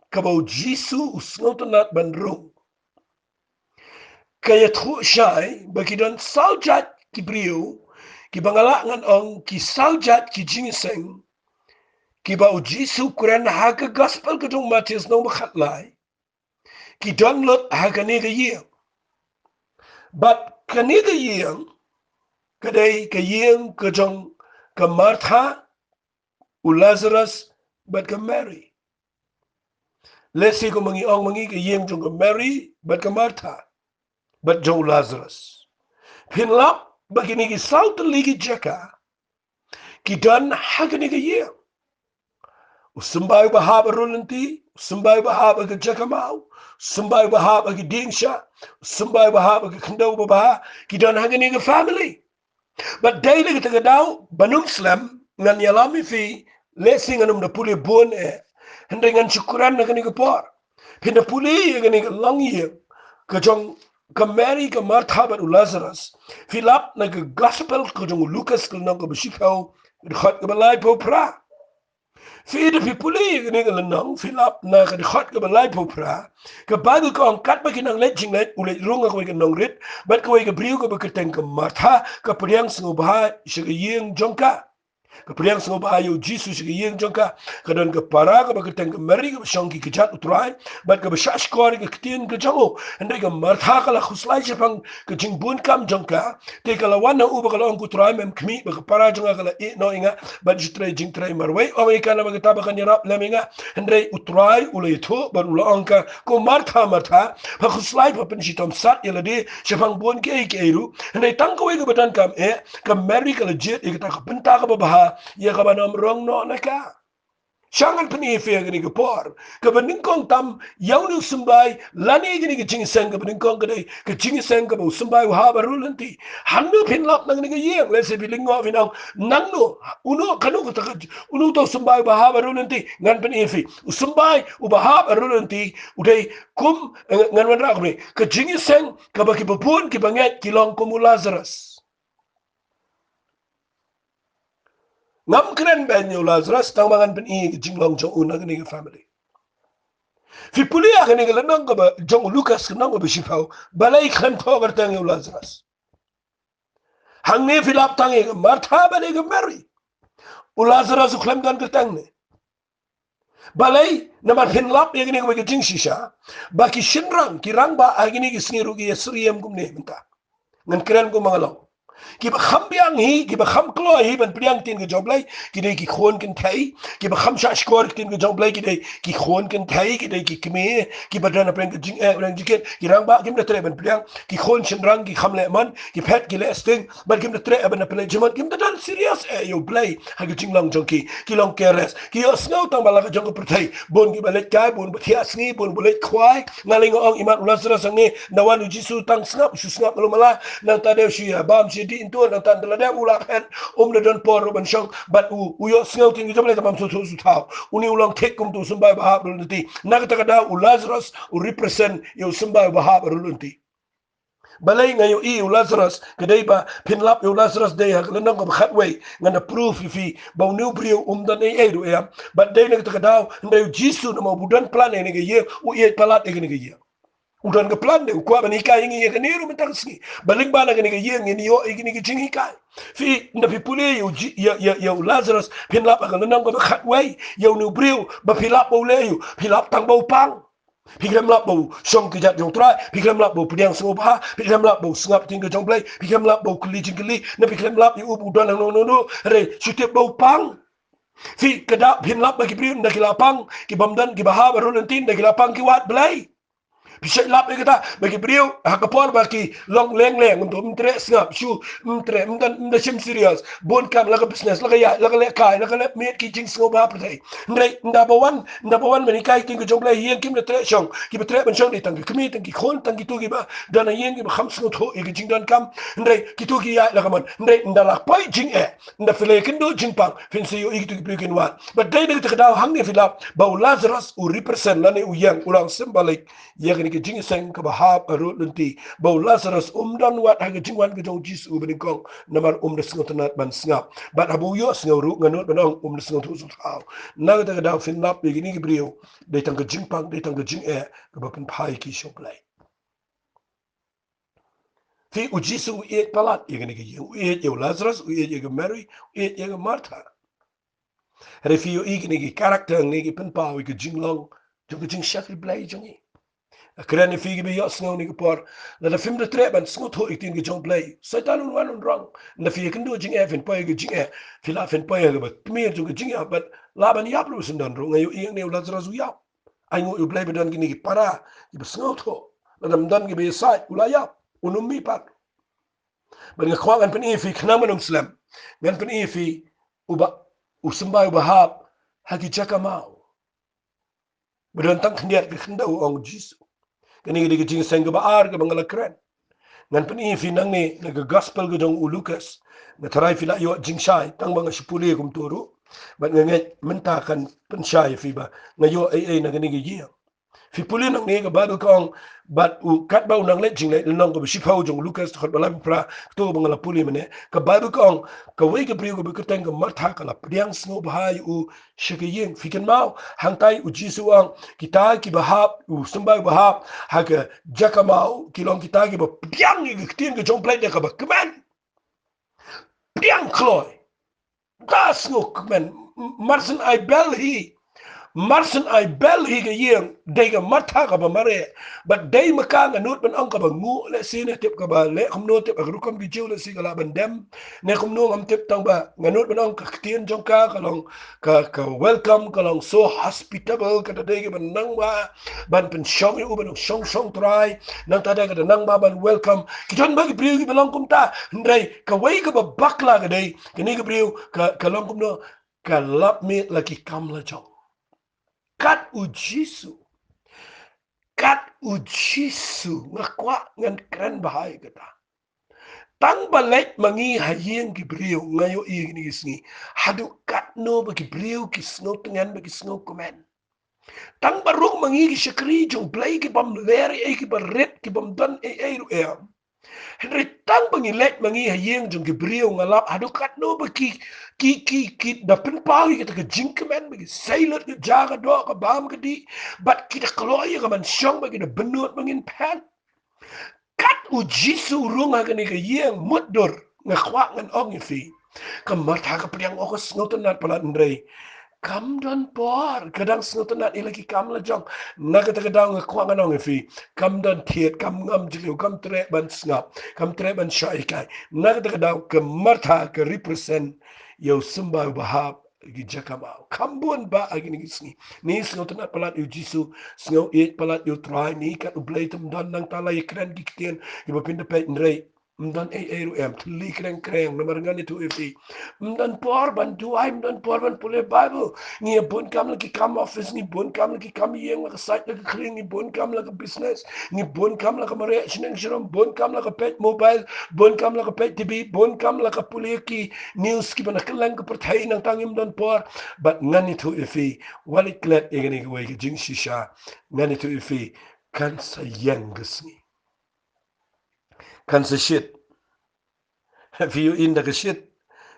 kaba U Jisu u sngewtynnat ban rung, ka ïathuh shai ba ki don saw jait ki briew, kiba nga lah ngan ong ki saw jait ki jingïaseng, kiba U Jisu u kren ha ka Gospel ka jong u Mathaios lynnong ba khatlai, ki don lut ha kane ka ïing. Bad kane ka ïing ka dei ka ïing ka jong ka Martha, u Lazarus bad ka Mary. Lehse kumba ngi ong ma ngi, ka ïing jong ka Mary bad ka Martha bad jong u Lazarus. Phin lap ba kine ki saw tylli ki jaka ki don ha kane ka ïing. U symbai uba hap ha rud lynti, u symbai uba hap ha ka jaka maw, u symbai uba hap ha ka dieng sha, u symbai uba hap ha ka khyndew babha, ki don ha kane ka family. Bad dei na kata ka daw, ban ym slem, ngan ïalam ïa phi, lehse ngan ym da pule bun eh, hynrei ngan shu kren na kane ka por. Phin da pule ïa kane ka longïing ka jong ka Mary, ka Martha bad u Lazarus. Phi lap na ka Gospel ka jong u Lukas ka lynnong kaba shiphew, ka dkhot kaba laiphew phra. Phi da phi pule ïa kane ka lynnong, phi lap na ka dkhot kaba laiphew phra. Ka Baibl ka ong, katba ki nang leit jingleit, u leit rung ha kawei ka nongrit bad kawei ka briew kaba kyrteng ka Martha, ka pdiang sngewbha sha ka ïing jong ka. Ka pdiang sngewbha ïa U Jisu sha ka ïing jong ka. Ka don ka para kaba kyrteng ka Mary, kaba shong ki kjat U Trai bad kaba shahshkor ïa ka ktien ka jong u. Hynrei ka Martha ka la khuslai shaphang ka jingbun kam jong ka. Te ka la wan ha u bad ka la ong, ko Trai, mem khmih ba ka para jong nga ka la ïeh noh ïa nga ban shu trei jingtrei marwei? Ong ïa ka namar kata ba kan ïarap lem ïa nga. Hynrei U Trai u la ïathuh bad u la ong ïa ka, ko Martha, Martha, pha khuslai, pha pynshitom sat ïa lade shaphang bun kiei kiei ruh. Hynrei tang kawei kaba donkam eh, ka Mary ka la jied ïa kata ka bynta kaba bha, ïa kaba ym rong noh na ka. Sha ngan pyni ïa phi ha kane ka por, kaba nyngkong tam ïa une u symbai lane kane ka jingïaseng, kaba nyngkong ka dei ka jingïaseng kaba u symbai u hap ha rud lynti. Hangno phin lap na kane ka ïing? Lehse phi lyngngoh, phin ong, nangno, uno, kano kata ka, uno uta u symbai uba hap ha rud lynti? Ngan pyni ïa phi. U symbai uba hap ha rud lynti u dei kum, eh, ngan wanrah kumne, ka jingïaseng kaba kiba bun kiba ngeit ki long kum u Lazarus. Ngam kren beiñ ïa u Lazarus, tang ba ngan pyni ïa ka jinglong jong u na kane ka family. Phi pule ha kane ka lynnong kaba jong u Lukas, ka lynnong kaba shiphew, balei khlem thoh kyrteng ïa u Lazarus? Hangne phi lap tang ïa ka Martha bad ïa ka Mary. U Lazarus u khlem don kyrteng ne? Balei? Namar phin lap ïa kane kawei ka jingshisha, ba ki shynrang, ki rangbah ha kine ki sngi ruh ki ïasyriem kumne mynta. Ngan kren kumba nga long. Kiba kham biang hi, kiba kham kloi hi ban pdiang ktien ka jong U Blei, ki dei ki khun kynthei. Kiba kham shahshkor ktien ka jong U Blei, ki dei ki khun kynthei, ki dei ki kmie, kiba don hapdeng ka jingeh, hapdeng jingkit. Ki rangbah kim da treh ban pdiang, ki khun shynrang ki kham leh mon, ki phet ki leh sting, bad kim da treh ban da pynleit jingmut, kim da don serious eh ïa U Blei ha ka jinglong jong ki. Ki long careless, ki ïohsngew tang ba la ka jong ka pyrthei, bun kiba leit kai, bun ba thiah sngi, bun ba leit khwai. Nga lei nga ong, imat u Lazarus hangne, nda wan u Jisu tang sngap, shu sngap malu mala, nangta dei shu ïa bam shu ïa dih ntur, nangta ynda la dep u la phet, um da don por ruh ban shong, bad u, u ïohsngew ktien ka jong U Blei, tang bym sngewthuh sngewthaw. Une u long thik kum uta u symbai uba hap ha rud lynti. Na kata ka daw u Lazarus u represent ïa u symbai uba hap ha rud lynti. Balei nga ïohi ïa u Lazarus, ka dei ba phin lap ïa u Lazarus dei ha ka lynnong kaba khatwei, ngan da proof ïa phi ba une u briew um don ei ei ruh em. Bad dei na kata ka daw, hynrei u Jisu namar u don plan ïa kane ka ïing, u ïeit palat ïa kane ka ïing. U don ka plan de, u kwah ban hikai ïa ngi ïa kane ruh mynta ka sngi. Ba lyngba na kane ka ïing ngin ïoh ïa kine ki jinghikai. Phi, ynda phi pule ïa u Ji-, ïa, ïa, ïa u Lazarus, phin lap ha ka lynnong kaba khatwei ïa une u briew, ba phi lap ba u leh ïa u, phi lap tang ba u pang. Phi khlem lap ba u shong ki jait jong U Trai, phi khlem lap ba u pdiang sngewbha, phi khlem lap ba u sngap ïa ka ktien ka jong U Blei, phi khlem lap ba u kylli jingkylli, ne phi khlem lap ïa u ba u don hangno hangno hangno, hynrei shu tip ba u pang. Phi, ka daw phin lap ba ki briew ynda ki la pang, ki bym don kiba hap ha rud lynti, ynda ki la pang ki wad Blei. Phi shait lap ïa kata, ba ki briew ha ka por ba ki long leng leng, ym treh sngap, shu ym treh, ym don, ym da shim serious, bun kam la ka business, la ka ïaid, la ka lehkai, la ka leh miet ki jingsngewbha pyrthei. Hynrei ynda ba wan, ynda ba wan ban hikai ïa ka ktien ka jong U Blei, ha ïing kim da treh shong, kiba treh ban shong dei tang ki kmie, tang ki khun, tang kito kiba don ha ïing kiba kham sngewthuh ïa ka jingdonkam. Hynrei kito ki ïaid la ka mon. Hynrei ynda la poi jingeh, ynda phi la ïakynduh jingpang, phin sa ïohi kito ki briew kin wad. Bad dei na kata ka daw hangne phi lap ba u Lazarus u represent lane u ïeng, u long symbolic ïa kane ka jingïaseng kaba hap ha rud lynti. Ba u Lazarus um don wat ha ka jingwan ka jong u Jisu ba nyngkong, namar um da sngewtynnat ban sngap. Bad haba u ïohsngew ruh, nga nud ban ong, um da sngewthuh sngewthuh. Na kata ka daw phin lap ïa kine ki briew, dei tang ka jingpang, dei tang ka jingeh kaba pynphai ki sha U Blei. Phi, u Jisu u ïeit palat ïa kane ka ïing, u ïeit ïa u Lazarus, u ïeit ïa ka Mary, u ïeit ïa ka Martha. Hynrei phi ïohi kine ki character, kine ki pynpaw ïa ka jinglong jong ka jingshakri Blei jong ngi. Nga kren ïa phi kiba ïohsngew kane ka por, lada phim da treh ban sngewthuh ïa ka ktien ka jong U Blei, Soitan un wan un rong. Ynda phi ïakynduh jingeh, phin poi ha ka jingeh, phi lah phin poi ha kaba tmier jong ka jingïap, bad lah ban ïap ruh syndon ruh. Nga ïohi hangne u Lazarus u ïap. Ai nguh ïa U Blei ba don kine ki para kiba sngewthuh. Lada ym don kiba ïasaid, u la ïap, un ym mih pat. Bad nga kwah ngan pyni ïa phi, khnang ban ym slem, ngan pyni ïa phi uba, u symbai uba hap ha ki jaka maw. Ba don tang khyndiat ka khyndew, ong u Jisu. Kane ka dei ka jingïaseng kaba ar kaba nga la kren. Ngan pyni ïa phi nangne na ka gospel ka jong u Lukas. Nga tharai phi la ïoh jingshai, tang ba nga shu pule kumta ruh. Bad nga ngeit mynta kan pynshai ïa phi ba nga ïoh ei ei na kane ka ïing. Phi pule nangne, ka Baibl ka ong, bad u, katba u nang leit jingleit, lynnong kaba shiphew jong u Lukas, dkhot ba laiphew phra, kato ba nga la pule mynne. Ka Baibl ka ong, kawei ka briew kaba kyrteng ka Martha ka la pdiang sngewbha ïa u sha ka ïing. Phi kynmaw, hangtai u Jisu u ong, kita kiba hap, u symbai uba hap ha ka jaka maw, ki long kita kiba pdiang ïa ka ktien ka jong U Blei da kaba kmen. Pdiang kloi. Da sngewkmen. Marshen ai bell hi. Marshen ai bell hi ka ïing. Dei ka Martha kaba mareh. Bad dei ma ka, nga nud ban ong, kaba nguh lehse, ne tip kaba leh kumno, tip ha ka rukom ki Jiw lehse ka lah ban dem, ne kumno ngam tip, tang ba nga nud ban ong ka ktien jong ka ka long, ka, ka welcome ka long so hospitable, ka da dei kaba nang ba ban pynshong ïa u, ban ong, shong shong Trai. Nangta da ka da nang ba ban welcome. Ki don ba ki briew kiba long kumta. Hynrei kawei kaba bakla ka dei kane ka briew ka, ka long kumno, ka lap miet la ki kam la jong. Kat u Jisu. Kat u Jisu. Nga kwah ngan kren bha ïa kata. Tang ba leit ma ngi ha ïing ki briew, nga ïohi kine ki sngi, haduh katno ba ki briew ki sngewtngen, ba ki sngewkmen. Tang ba rung ma ngi ki shakri jong U Blei ki bym ler ei ei, ki barit, ki bym don ei ei ruh em. Hynrei tang ba ngi leit ma ngi ha ïing jong ki briew, nga lap haduh katno ba ki, ki, ki, ki da pynpaw ïa kata ka jingkmen, ba ki sei lut ka ja ka doh, ka bam ka dih, bad ki da kloi ïa ka ban shong, ba ki da bynnud ba ngin phet. Kat u Jisu u rung ha kane ka ïing mutdur, nga kwah ngan ong ïa phi, ka Martha ka pdiang, oh, ka sngewtynnat palat, hynrei kam don por, ka dang sngewtynnat ïa la ki kam la jong. Na kata ka daw nga kwah ngan ong ïa phi, kam don thied, kam ngam jylliew, kam treh ban sngap, kam treh ban shah hikai. Na kata ka daw ka Martha ka represent ïa u symbai uba hap ki jaka maw. Kham bun ba ha kine ki sngi. Ngi sngewtynnat palat ïa u Jisu, sngew ïeit palat ïa u Trai, ngi kat U Blei tam don, nangta la ïakren ki ktien kiba pynda peit, hynrei ym don ei ei ruh em, thylli kreng kreng, namar ngan ïathuh ïa phi, ym don por ban duwai, ym don por ban pule Baibl. Ngi ïa bun kam la ki kam office, ngi bun kam la ki kam ïing, la ka sait, la ka khlieh, ngi bun kam la ka business, ngi bun kam la ka mareh shneng shrum, bun kam la ka peit mobile, bun kam la ka peit T V, bun kam la ka pule ki news kiba na kylleng ka pyrthei, nangta ngim don por. Bad ngan ïathuh ïa phi, wat leit klet ïa kane kawei ka jingshisha, ngan ïathuh ïa phi, kan sa ïeng ka sngi. kan sa shit. Phi ïohi ynda ka shit,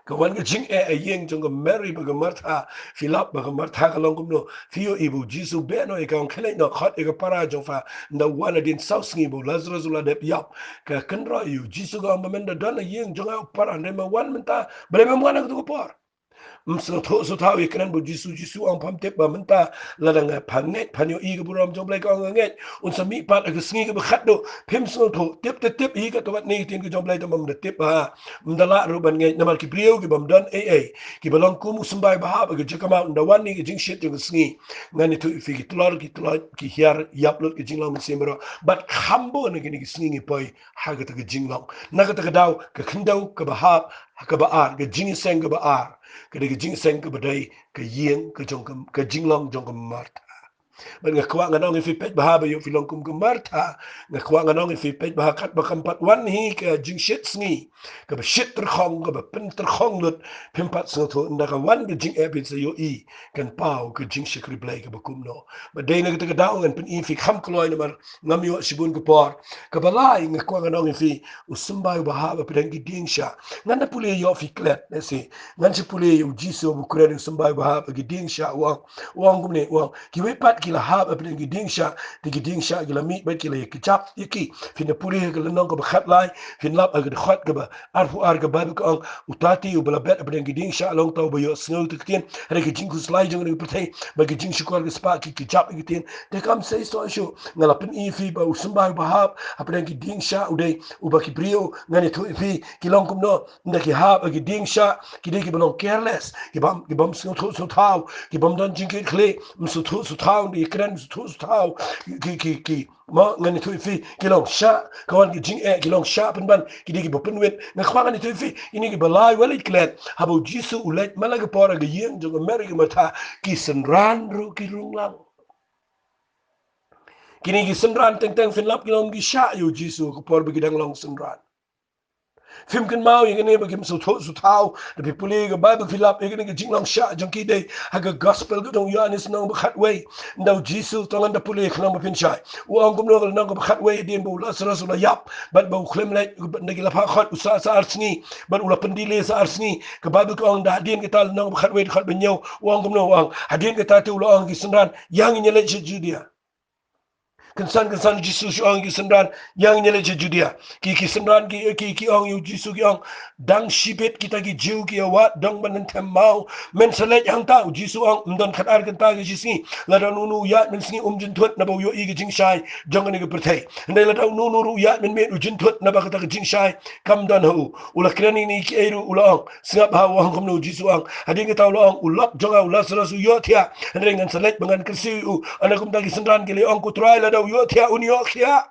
ka wan ka jingeh ha ïing jong ka Mary bad ka Martha. Phi lap ba ka Martha ka long kumno? Phi ïohi ba u Jisu beh noh ïa ka, ong, khie leit noh, khot ïa ka para jong pha. Ynda wan hadien saw sngi ba u Lazarus u la dep ïap, ka kynroh ïa u Jisu, ka ong ba men da don ha ïing jong nga u para, hynrei me wan mynta. Balei mem wan ha kato ka por? Ym sngewthuh sngewthaw ïa kren bad u Jisu. U Jisu u ong, pham tip ba mynta, lada nga, pha ngeit, phan ïohi ka burom jong U Blei? Ka ong, nga ngeit. Un sa mihpat ha ka sngi kaba khatduh. Phim sngewthuh? Tip te tip hi katto katne ka ktien ka jong U Blei, tangba ym da tip bha, ym da lah ruh ban ngeit. Namar ki briew ki bym don ei ei, kiba long kum u symbai bahap ha ka jaka mawt, ynda wan ïa ka jingshit jong ka sngi, ngan ïathuh ïa phi, ki tlor ki tlot, ki hiar ïap lut ka jinglong mynsiem baroh. Bad kham bun na kine ki sngi ngi poi ha kata ka jinglong. Na kata ka daw, ka khyndew kaba hap, kaba ar, ka jingïaseng kaba ar, ka dei ka jingïaseng kaba dei ka ïing ka jong ka, ka jinglong jong ka Martha. Bad nga kwah ngan ong ïa phi, peit bha ba ïoh phi long kum ka Martha. Nga kwah ngan ong ïa phi, peit bha, katba kam pat wan hi ka jingshit sngi, kaba shit tyrkhong, kaba pyntyrkhong lut, phim pat sngewthuh. Ynda ka wan ka jingeh, phin sa ïohi kan paw ka jingshakri Blei kaba kumno. Bad dei na kata ka daw ngan pyni ïa phi kham kloi namar ngam ïoh shibun ka por. Kaba lai, nga kwah ngan ong ïa phi, u symbai uba hap hapdeng ki dieng shah. Ngan da pule, ïoh phi klet, lehse ngan sa pule ïa u Jisu haba u kren ïa u symbai uba hap ha ki dieng shah, u ong, u ong kumne, u ong, kiwei pat ki la hap hapdeng ki dieng shah, te ki dieng shah ki la mih bad ki la ïakjap ïa ki. Phin da pule ha ka lynnong kaba khatlai, phin lap ha ka dkhot kaba arphew ar, ka Baibl ka ong, uta te uba la bet hapdeng ki dieng shah long uta uba ïohsngew ïa ka ktien, hynrei ka jingkhuslai jong kane ka pyrthei bad ka jingshukor ka spah ki kjap ïa ka ktien. Te kam sei soh shuh. Nga la pyni ïa phi ba u symbai uba hap hapdeng ki dieng shah u dei uba ki briew, ngan ïathuh ïa phi, ki long kumno. Ynda ki hap ha ki dieng shah, ki dei kiba long careless, ki bym, ki bym sngewthuh sngewthaw, ki bym don jingkitkhlieh, ym sngewthuh sngewthaw, ynda ki kren ym sngewthuh sngewthaw, ki, ki, ki, mo, ngan ïathuh ïa phi, ki long shah, ka wan ka jingeh, ki long shah pynban, ki dei kiba pynwit. Nga kwah ngan ïathuh ïa phi, kine kiba lai, wat leit klet. Haba u Jisu u leit man la ka por ha ka ïing jong ka Mary ka Martha, ki synran ruh ki rung lang. Kine ki synran teng teng, phin lap, ki long ki shah ïa u Jisu ha ka por ba ki dang long synran. Phim kynmaw ïa kane ba kim sngewthuh sngewthaw? Da phi pule ka Baibl, phi lap ïa kane ka jinglong shah jong ki, dei ha ka Gospel ka jong u Ïoannis lynnong ba khatwei. Ynda u Jisu, to ngan da pule khnang ba phin shai. U ong kumno ha ka lynnong kaba khatwei, hadien ba u Lazarus u la ïap bad ba u khlem leit, ynda ki la phah khot, u sah sa ar sngi bad u la pyndelay sa ar sngi. Ka Baibl ka ong, da hadien kata, lynnong ba khatwei, dkhot ba hynñiew, u ong kumno? U ong, hadien kata te u la ong ha ki synran, ïa ngin ïaleit sha Judia. Kynsan kynsan u Jisu shu ong ïa ki synran, ïa ngin ïaleit sha Judia. Ki, ki synran ki, ki, ki ong ïa u Jisu, ki ong, dang shibit kita ki Jiw ki ïawad dong ban lynthem maw? Men sa leit hangta. U Jisu u ong, ym don khatar kynta ka shi sngi. Lada uno uno u ïaid mynsngi um jynthut naba u ïohi ka jingshai jong kane ka pyrthei. Hynrei lada uno uno ruh u ïaid mynmiet u jynthut naba kata ka jingshai kam don ha u. U la kren ïa kine kiei ruh, u la ong, sngap bha, u ong kumno u Jisu? U ong, hadien kata u la ong, u lok jong nga u Lazarus u ïohthiah, hynrei ngan sa leit ba ngan kyrsiew ïa u. Ynda kumta ki synran ki la ong, ko Trai, lada u ïohthiah un ïoh khiah.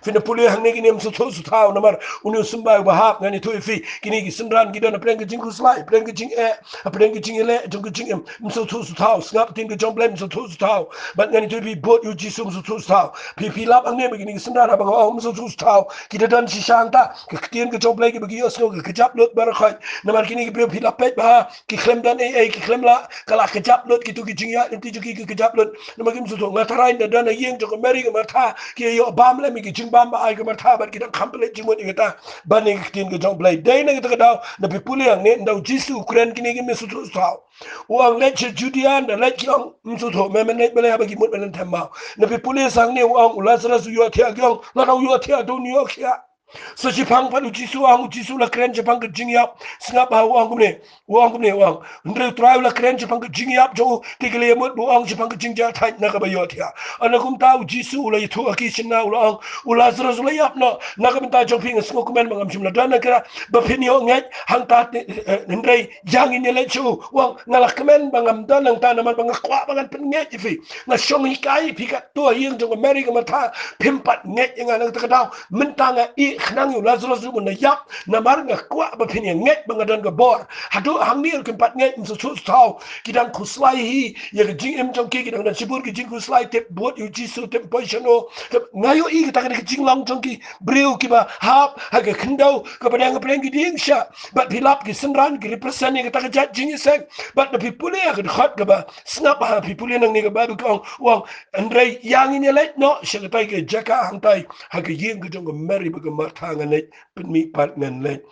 Phin da pule hangne, kine ym sngewthuh sngewthaw namar une u symbai uba hap. Ngan ïathuh ïa phi, kine ki synran ki don hapdeng ka jingkhuslai, hapdeng ka jingeh, hapdeng ka jingïaleh jong ka jingim. Ym sngewthuh sngewthaw. Sngap ktien ka jong U Blei, ym sngewthuh sngewthaw. Bad ngan ïathuh ïa phi, bud ïa u Jisu, ym sngewthuh sngewthaw. Phi, phi lap hangne ba kine ki synran haba nga ong ym sngewthuh sngewthaw, ki da don shisha hangta. Ka ktien ka jong U Blei kaba ki ïohsngew ka kjap lut baroh khoit. Namar kine ki briew, phi lap, peit bha, ki khlem don ei ei, ki khlem lah, ka la kjap lut, kito ki jingïaid lynti jong ki ka kjap lut. Namar kim sngewthuh. Nga tharai ynda don ha ïing jong ka Mary ka Martha, ki ïoh bam lem ïa ki jingbam ba ai ka Martha bad ki dang kham pynleit jingmut ïa kata. Bad ne ka ktien ka jong U Blei, dei na kata ka daw, da phi pule hangne, ynda u Jisu u kren kine ki, ym sngewthuh sngewthaw. U ong leit sha Judia, ynda leit ki ong ym sngewthuh, me men leit balei, haba ki mut ban lynthem maw? Da phi pule sa hangne, u ong u Lazarus u ïohthiah, ki ong lada u ïohthiah to un ïoh khiah. Sa shiphang pat u Jisu u ong, u Jisu u la kren shaphang ka jingïap. Sngap bha, u ong kumne, u ong kumne, u ong, hynrei u Trai u la kren shaphang ka jingïap jong u, te ki la ïamut ba u ong shaphang ka jingjahthait na kaba ïohthiah. Ynda kumta u Jisu u la ïathuh ha ki shynna, u la ong, u Lazarus u la ïap noh. Na ka bynta jong phi nga sngewkmen ba ngam shym la don ha kata ba phin ïoh ngeit hangta, eh, hynrei ïa ngin ïaleit sha u. U ong, nga la kmen ba ngam don hangta namar ba nga kwah ba ngan pynngeit ïa phi. Nga shong hikai ïa phi katto ha ïing jong ka Mary ka Martha, phim pat ngeit ïa nga. Na kata ka daw mynta nga ïeh khnang ïa u Lazarus ruh un da ïap, namar nga kwah ba phin ïa ngeit ba nga don ka bor. Haduh hangne ruh kim pat ngeit, ym sngewthuh sngewthaw. Ki dang khuslai hi ïa ka jingim jong ki, ki dang don shibun ki jingkhuslai, tip bud ïa u Jisu, tip poi shano. Nga ïohi kata ka dei ka jinglong jong ki briew kiba hap ha ka khyndew kaba dang hapdeng ki dieng shah. Bad phi lap, ki synran ki represent ïa kata ka jait jingïaseng. Bad da phi pule ha ka dkhot kaba sngap bha, phi pule nangne, ka Baibl ka ong, u ong, hynrei ïa ngin ïaleit noh sha katai ka jaka hangtai, ha ka ïing ka jong ka Mary bad ka Mar- Martha ngan leit, pynmih pat ngan leit.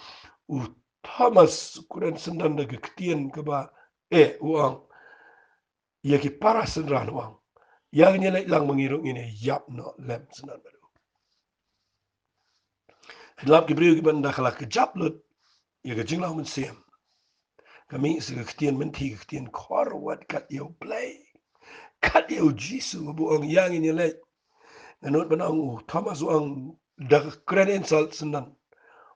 U Thomas u kren syndon da ka ktien kaba eh, u ong ïa ki para synran, u ong, ïa ngin ïa leit lang ma ngi ruh ngin ïa ïap noh lem syndon bad u. Phin lap ki briew kiba ynda ka la kjap lut ïa ka jinglong mynsiem, ka mih sa ka ktien mynthi, ka ktien khor wat kat ïa U Blei, kat ïa U Jisu, ba u ong ïa ngin ïa leit. Nga nud ban ong u Thomas u ong da ka kren insult syndon.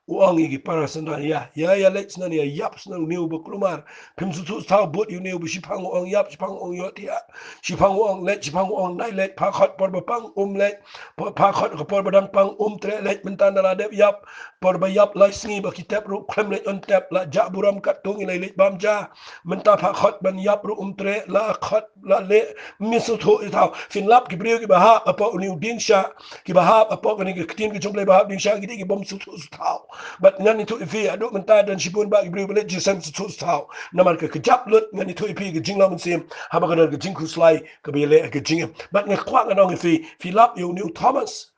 U ong ïa ki para synran, ïa, ïa, ïa leit syndon, ïa ïap syndon, une uba kulmar. Phim sngewthuh sngewthaw bud ïa une uba shiphang u ong ïap, shiphang u ong ïohthiah, shiphang u ong leit, shiphang u ong nai leit, pha khot por ba pang um leit, por, pha khot ka por ba dang pang um treh leit, mynta ynda la dep ïap, por ba ïap lai sngi ba ki tep ruh khlem leit un tep, la jah burom katto ngi la leit bam ja. Mynta pha khot ban ïap ruh um treh, la khot la leh, mih sngewthuh sngewthaw. Phin lap ki briew kiba hap hapoh une u dieng shah, kiba hap hapoh kane ka ktien ka jong U Blei, ba hap dieng shah, ki dei ki bym sngewthuh sngewthaw. Bad ngan ïathuh ïa phi, haduh mynta don shibun bah ki briew ba leit jingïaseng sngewthuh sngewthaw. Namar ka kjap lut, ngan ïathuh ïa phi ka jinglong mynsiem, haba ka don ka jingkhuslai kaba ïaleh ha ka jingim. Bad nga kwah ngan ong ïa phi, phi lap ïa une u Thomas.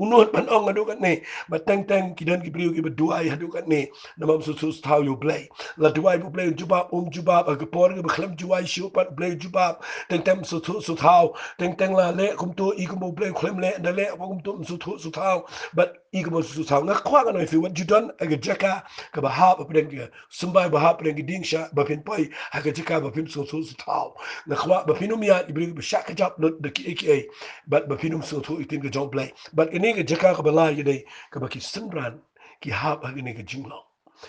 U nud ban ong haduh katne, bad teng teng ki don ki briew kiba duwai haduh katne, namar ym sngewthuh sngewthaw ïa U Blei. La duwai ba U Blei un jubab, um jubab, ha ka por kaba khlem duwai shuh pat U Blei u jubab. Teng teng ym sngewthuh sngewthaw, teng teng la leh kumto, i kumba U Blei u khlem leh, da leh kumto ym sngewthuh sngewthaw, bad i kumba ym sngewthuh sngewthaw. Nga kwah ngan ong ïa phi, wat ju don ha ka jaka kaba hap hapdeng ka symbai, ba hap hapdeng ka dieng shah, ba phin poi ha ka jaka ba phim sngewthuh sngewthaw. Nga kwah ba phin ym ïaid ki briew ba shah kjap lut da kiei kiei, bad ba phin ym sngewthuh ïa ka ktien ka jong U Blei. Bad kane ka jaka kaba lai ka dei kaba ki synran ki hap ha kane ka jinglong.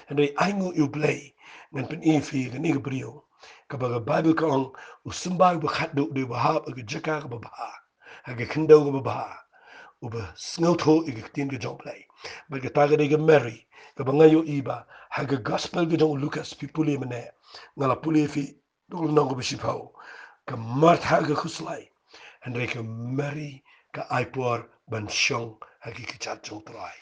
Hynrei ainguh ïa U Blei, ngan pyni ïa phi kane ka briew kaba ka Baibl ka ong, u symbai uba khatduh u dei uba hap ha ka jaka kaba bha, ha ka khyndew kaba bha, uba sngewthuh ïa ka ktien ka jong U Blei. Bad kata ka dei ka Mary, kaba nga ïohi ba ha ka gospel ka jong u Lukas, phi pule mynne, nga la pule ïa phi, duk lynnong kaba shiphew, ka Martha ka khuslai, hynrei ka Mary ka ai por ban shong ha ki kjat jong U Trai.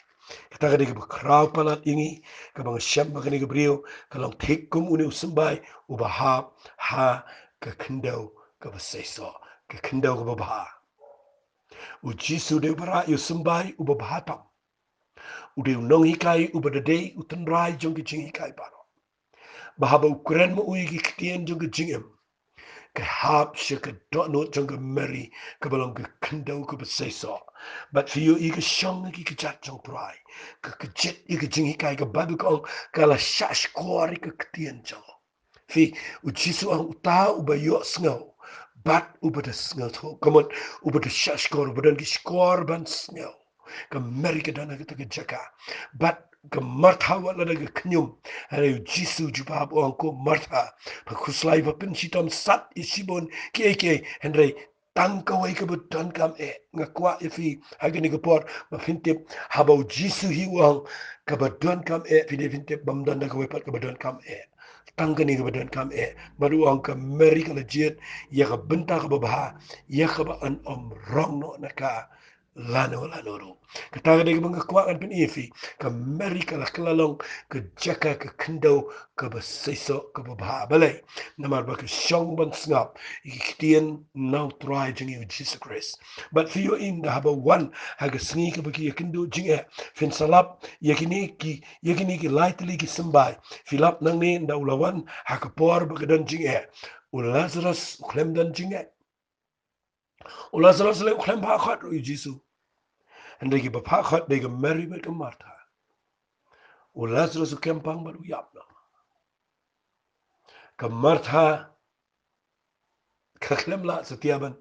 Kata ka dei kaba khraw palat ïa ngi, kaba nga shem ba kane ka briew ka long thik kum une u symbai uba hap ha ka khyndew kaba seisoh, ka khyndew kaba bha. U Jisu u dei uba rah ïa u symbai uba bha tam. U dei u nonghikai uba da dei u tynrai jong ki jinghikai baroh, ba haba u kren ma u ïa ki ktien jong ka jingim, ka hap sha ka dohnud jong ka Mary kaba long ka khyndew kaba seisoh. Bad phi ïohi ka shong ha ki kjat jong U Trai, ka kjit ïa ka jinghikai, ka Baibl ka ong ka la shahshkor ïa ka ktien jong u. Phi, u Jisu u ong, uta uba ïohsngew bad uba da sngewthuh, ka mut uba da shahshkor, uba don ki shkor ban sngew. Ka Mary ka don ha kata ka jaka. Bad ka Martha wat la da ka khñium, hynrei u Jisu u jubab u ong, ko Martha, pha khuslai, pha pynshitom sat ïa shibun kiei kiei, hynrei tang kawei kaba donkam eh. Nga kwah ïa phi ha kane ka por ba phin tip, haba u Jisu hi u ong kaba donkam eh, phi dei phin tip bym don da kawei pat kaba donkam eh, tang kane kaba donkam eh. Bad u ong ka Mary ka la jied ïa ka bynta kaba bha, ïa kaba yn ym rong noh na ka lano lano ruh. Kata ka dei kaba nga kwah ngan pyni ïa phi, ka Mary ka la kylla long ka jaka, ka khyndew kaba seisoh kaba bha. Balei? Namar ba ka shong ban sngap ïa ki ktien na U Trai jong ngi u Jisu Khrist. Bad phi ïohi ynda haba wan ha ka sngi kaba ki ïakynduh jingeh, phin sa lap ïa kine ki, ïa kine ki lai tylli ki symbai. Phi lap nangne ynda u la wan ha ka por ba ka don jingeh, u Lazarus u khlem don jingeh. U Lazarus lei u khlem phah khot ruh ïa u Jisu. Hynrei kiba phah khot dei ka Mary bad ka Martha. U Lazarus u kem pang bad u ïap noh. Ka Martha ka khlem lah satia ban,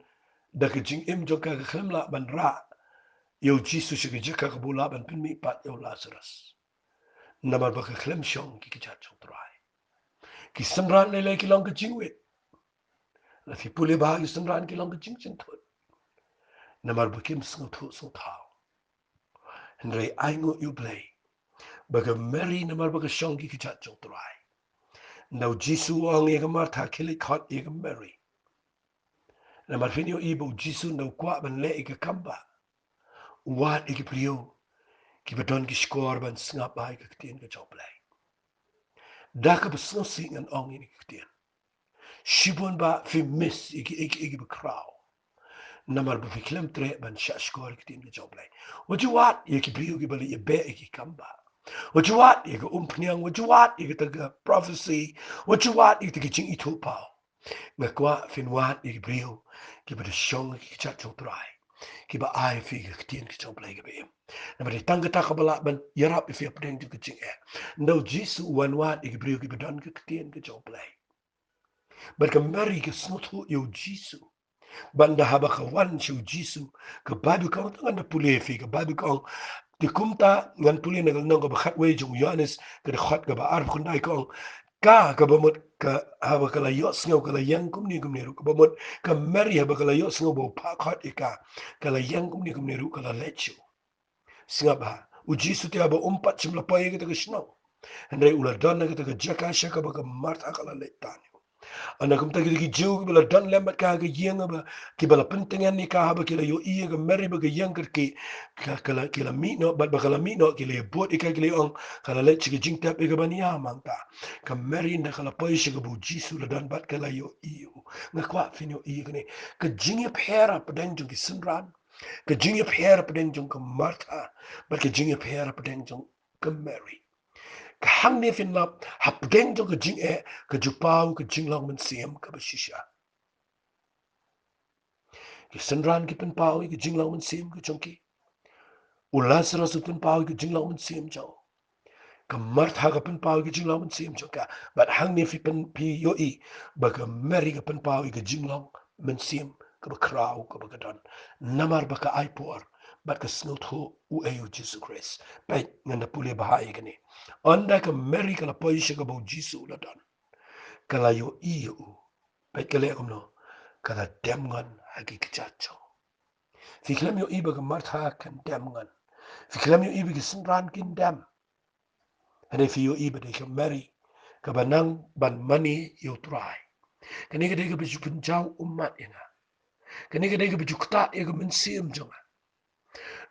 da ka jingim jong ka, ka khlem lah ban rah ïa u Jisu sha ka jaka kaba u lah ban pynmih pat ïa u Lazarus. Namar ba ka khlem shong ki kjat jong U Trai. Ki synran lei lei ki long ka jingwit. Lada phi pule bha, ki synran ki long ka jingjynthut. Namar ba kim sngewthuh sngewthaw. Hynrei ainguh ïa U Blei ba ka Mary, namar ba ka shong ki kjat jong U Trai. Ynda u Jisu u ong ïa ka Martha, khie leit khot ïa ka Mary. Namar phin ïohi ba u Jisu ynda u kwah ban leh ïa ka kam bah, u wad ïa ki briew kiba don ki shkor ban sngap bha ïa ka ktien ka jong U Blei. Da kaba sngewsih ngan ong ïa kane ka ktien. Shibun bah phi miss ïa ki, ïa ki, ïa kiba khraw. Namar ba phi khlem treh ban shahshkor ïa ka ktien ka jong U Blei. Wat ju wad ïa ki briew kiba la ïabeh ïa ki kam bah. Wat ju wad ïa ka umphniang, wat ju wad ïa kata ka prophecy, wat ju wad ïa kata ka jingithuhpaw. Nga kwah phin wad ïa ki briew kiba da shong ha ki kjat jong U Trai, kiba ai phi ka ktien ka jong U Blei kaba im. Namar dei tang kata kaba lah ban ïarap ïa phi hapdeng jong ka jingeh. Ynda U Jisu u wan wad ïa ki briew kiba don ka ktien ka jong U Blei. Bad ka Mary ka sngewthuh ïa U Jisu. Bad ynda haba ka wan sha U Jisu, ka Baibl ka ong, tang ngan da pule ïa phi, ka Baibl ka ong, te kumta ngan pule na ka lynnong kaba khatwei jong u Ïoannis, ka dkhot kaba arphew khyndai, ka ong, ka, kaba mut ka, haba ka la ïohsngew ka la ïeng kumne kumne ruh, kaba mut ka Mary haba ka la ïohsngew ba u phah khot ïa ka, ka la ïeng kumne kumne ruh, ka la leit sha u. Sngap bha, U Jisu te haba um pat shym la poi ha kata ka shnong. Hynrei u la don ha kata ka jaka sha kaba ka Martha ka la leit tan ïa u. Ynda kumta kita ki Jiw kiba la don lem bad ka ha ka ïing, ba kiba la pyntngen ïa ka haba ki la ïohi ïa ka Mary ba ka ïeng kyrkieh, ka, ka la, ki la mih noh, bad ba ka la mih noh ki la ïabud ïa ka, ki la ong, ka la leit sha ka jingtep ïa ka ban ïa mang ta. Ka Mary ynda ka la poi sha kaba U Jisu u la don bad ka la ïohi ïa u. Nga kwah phin ïohi ïa kane. Ka jingïapher hapdeng jong ki synran, ka jingïapher hapdeng jong ka Martha, bad ka jingïapher hapdeng jong ka Mary. Ka hangne phin lap, hapdeng jong ka jingeh ka ju paw ka jinglong mynsiem kaba shisha. Ki synran ki pynpaw ïa ka jinglong mynsiem ka jong ki. U Lazarus u pynpaw ïa ka jinglong mynsiem jong u. Ka Martha ka pynpaw ïa ka jinglong mynsiem jong ka. Bad hangne phi pyn, phi ïohi ba ka Mary ka pynpaw ïa ka jinglong mynsiem kaba khraw kaba ka don. Namar ba ka ai por bad ka sngewthuh uei U Jisu Khrist. Peit, ngan da pule bha ïa kane. Ynda ka Mary ka la poi sha kaba U Jisu u la don, ka la ïohi ïa u. Peit ka leh kumno. Ka la dem ngon ha ki kjat jong u. Phi khlem ïohi ba ka Martha kan dem ngon. Phi khlem ïohi ba ki synran kin dem. Hynrei phi ïohi ba dei ka Mary kaba nang ban mane ïa U Trai. Kane ka dei kaba ju pynjaw ummat ïa nga. Kane ka dei kaba ju ktah ïa ka mynsiem jong nga.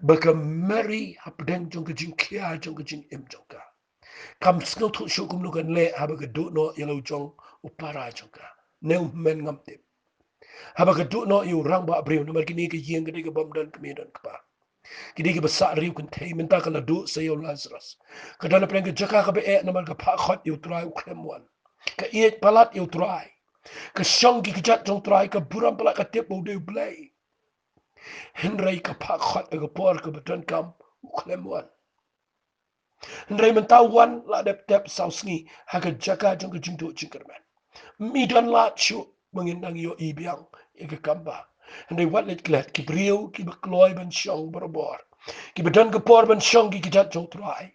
Ba ka Mary hapdeng jong ka jingkhia jong ka jingim jong ka, kam sngewthuh shuh kumno kan leh haba ka duh noh ïa la u jong u para jong ka, ne u hynmen, ngam tip. Haba ka duh noh ïa u rangbah briew, namar kine ka ïing ka dei ka bym don kmie don kpa. Ki dei kiba sah riew kynthei, mynta ka la duh sa ïa u Lazarus. Ka don hapdeng ka jaka kaba eh namar ka phah khot ïa U Trai, u khlem wan. Ka ïeit palat ïa U Trai. Ka shong ki kjat jong U Trai, ka burom palat, ka tip ba u dei U Blei. Hynrei ka phah khot ha ka por kaba donkam, u khlem wan. Hynrei mynta u wan la dep tep saw sngi ha ka jaka jong ka jingduh jingkyrmen. Ym don lad shuh ba ngin nang ïohi biang ïa ka kam ba. Hynrei wat leit klet, ki briew kiba kloi ban shong barabor, kiba don ka por ban shong ki kjat jong U Trai,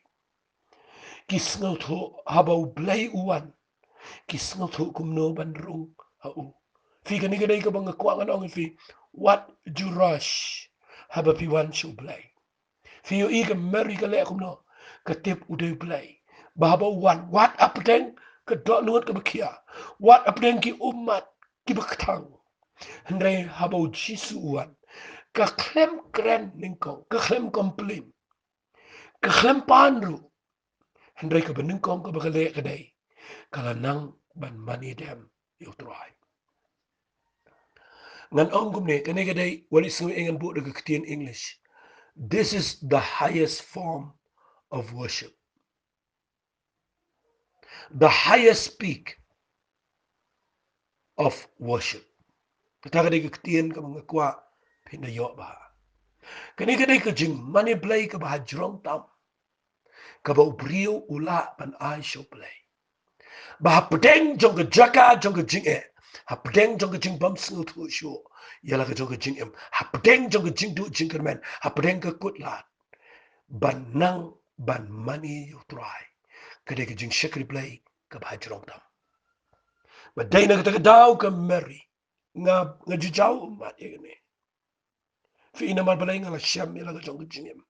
ki sngewthuh haba U Blei u wan, ki sngewthuh kumno ban rung ha u. Phi, kane ka dei kaba nga kwah ngan ong ïa phi, wat ju rush haba phi wan sha U Blei. Phi ïohi ka Mary ka leh kumno, ka tip u dei U Blei. Ba haba u wan, wat hapdeng ka dohnud kaba khia, wat hapdeng ki ummat kiba kthang, hynrei haba U Jisu u wan, ka khlem kren nyngkong, ka khlem complain, ka khlem pan ruh. Hynrei kaba nyngkong kaba ka leh ka dei, ka la nang ban mane dem ïa U Trai. Ngan ong kumne, kane ka dei, wat leit sngew ei ngan buh da ka ktien English. This is the highest form of worship. The highest peak of worship. Kata ka dei ka ktien kaba nga kwah phin da ïoh bha. Kane ka dei ka jingmane Blei kaba hajrong tam, kaba u briew u lah ban ai sha U Blei. Ba hapdeng jong ka jaka jong ka jingeh, hapdeng jong ka jingbym sngewthuh shuh ïa la ka jong ka jingim, hapdeng jong ka jingduh jingkyrmen, hapdeng ka kut lad, ban nang ban mane ïa U Trai, ka dei ka jingshakri Blei kaba hajrong tam. Ba dei na kata ka daw ka Mary, nga, nga ju jaw ummat ïa kane. Phi, namar balei nga la shem ïa la ka jong ka jingim.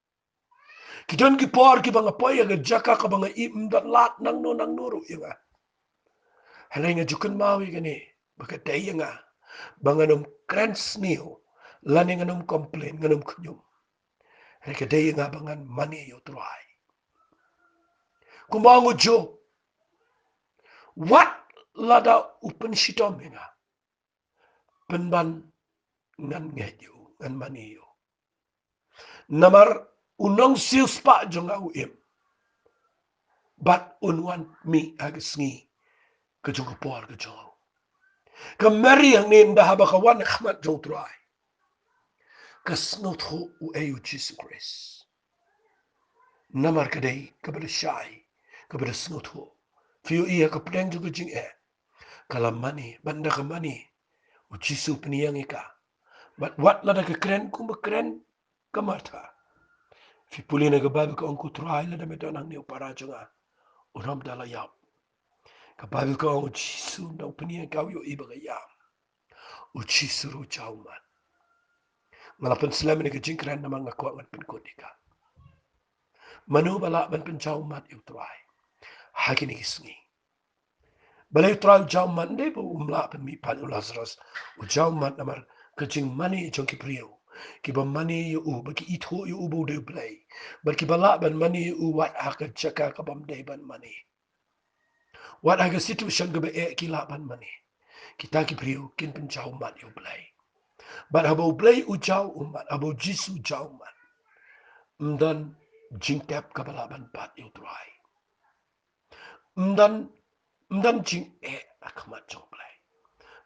Ki don ki por kiba nga poi ha ka jaka kaba nga ïohi ym don lad nangno nangno ruh ïa nga. Hynrei nga ju kynmaw ïa kane, ba ka dei ïa nga ba ngan ym kren sniew, lane ngan ym complain, ngan ym khñium. Hynrei ka dei ïa nga ba ngan mane ïa U Trai. Kumba ong u Job, wat lada u pynshitom ïa nga, pynban ngan ngeit ïa u. ngan mane ïa u. Namar u nongsiewspah jong nga u im. Bad un wan mih ha ka sngi ka jong ka por ka jong u. Ka Mary hangne ynda haba ka wan ha khmat jong u Trai, ka sngewthuh uei u Jisu Khrist. Namar ka dei kaba da shai, kaba da sngewthuh. Phi ïohi ha ka pdeng jong ka jingeh, ka la mane, bad ynda ka mane, u Jisu u pynïeng ïa ka. Bad wat lada ka kren kumba kren ka Martha, phi pule na ka Baibl ka ong ko Trai, lada me don hangne u para jong nga un ym da la ïap. Ka Baibl ka ong u Jisu ynda u pynïeng ïa ka u ïohi ba ka ïam. U Jisu ruh u jaw ummat. Nga la pynslem ïa ka jingkren namar nga kwah ngan pynkut ïa ka. Mano ba lah ban pynjaw ummat ïa u Trai ha kine ki sngi? Balei u Trai u jaw ummat? Ym dei ba um lah pynmihpat ïa u Lazarus. U jaw ummat namar ka jingmane jong ki briew kiba mane ïa u, ba ki ithuh ïa u ba u dei u Blei, bad kiba lah ban mane ïa u wat ha ka jaka kaba ym dei ban mane. Wat ha ka situation kaba eh ki lah ban mane. Kita ki briew kin pynjaw ummat ïa u Blei. Bad haba u Blei u jaw ummat, haba u Jisu u jaw ummat, ym don jingtep kaba lah ban bat ïa u Trai. Ym don, ym don jingeh ha khmat jong u Blei.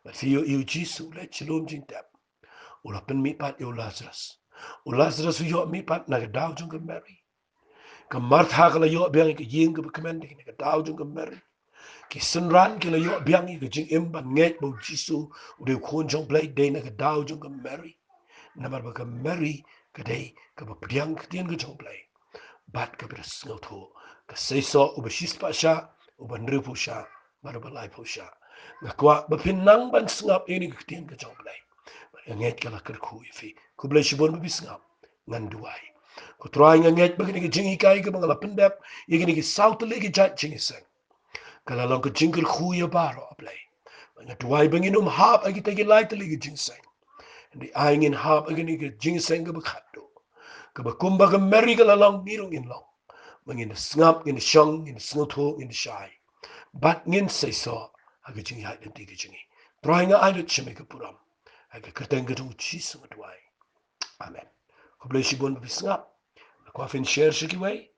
Bad phi ïohi u Jisu u leit sha lum jingtep. U la pynmihpat ïa u Lazarus. U Lazarus u ïoh mihpat na ka daw jong ka Mary. Ka Martha ka la ïoh biang ïa ka ïing kaba kmen dei na ka daw jong ka Mary. Ki synran ki la ïoh biang ïa ka jingim ban ngeit ba u Jisu u dei u Khun jong u Blei dei na ka daw jong ka Mary. Namar ba ka Mary ka dei kaba pdiang ktien ka jong u Blei, bad kaba da sngewthuh. Ka seisoh uba shispah shah, uba hynriewphew shah, bad uba laiphew shah. Nga kwah ba phin nang ban sngap ïa kane ka ktien ka jong u Blei. Bad nga ngeit ka la kyrkhu ïa phi. Khublei shibun ba phi sngap. Ngan duwai. Ko Trai, nga ngeit ba kane ka jinghikai kaba nga la pyndep ïa kine ki saw tylli ki jait jingïaseng, ka la long ka jingkyrkhu ïa baroh, A Blei. Bad nga duwai ba ngin ym hap ha kita ki lai tylli ki jingïaseng. Hynrei ai ngin hap ha kane ka jingïaseng kaba khatduh, kaba kumba ka Mary ka la long, ngi ruh ngin long. Ba ngin da sngap, ngin da shong, ngin da sngewthuh, ngin da shai, bad ngin seisoh ha ka jingïaid lynti ka jong ngi. Trai, nga ai lut sha me ka burom. Ha ka kyrteng ka jong u Jisu nga duwai. Amen. Khublei shibun ba phi sngap. Nga kwah phin share sha kiwei,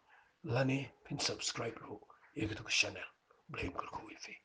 lane phin subscribe ruh ïa katu ka channel. Blei un kyrkhu ïa phi.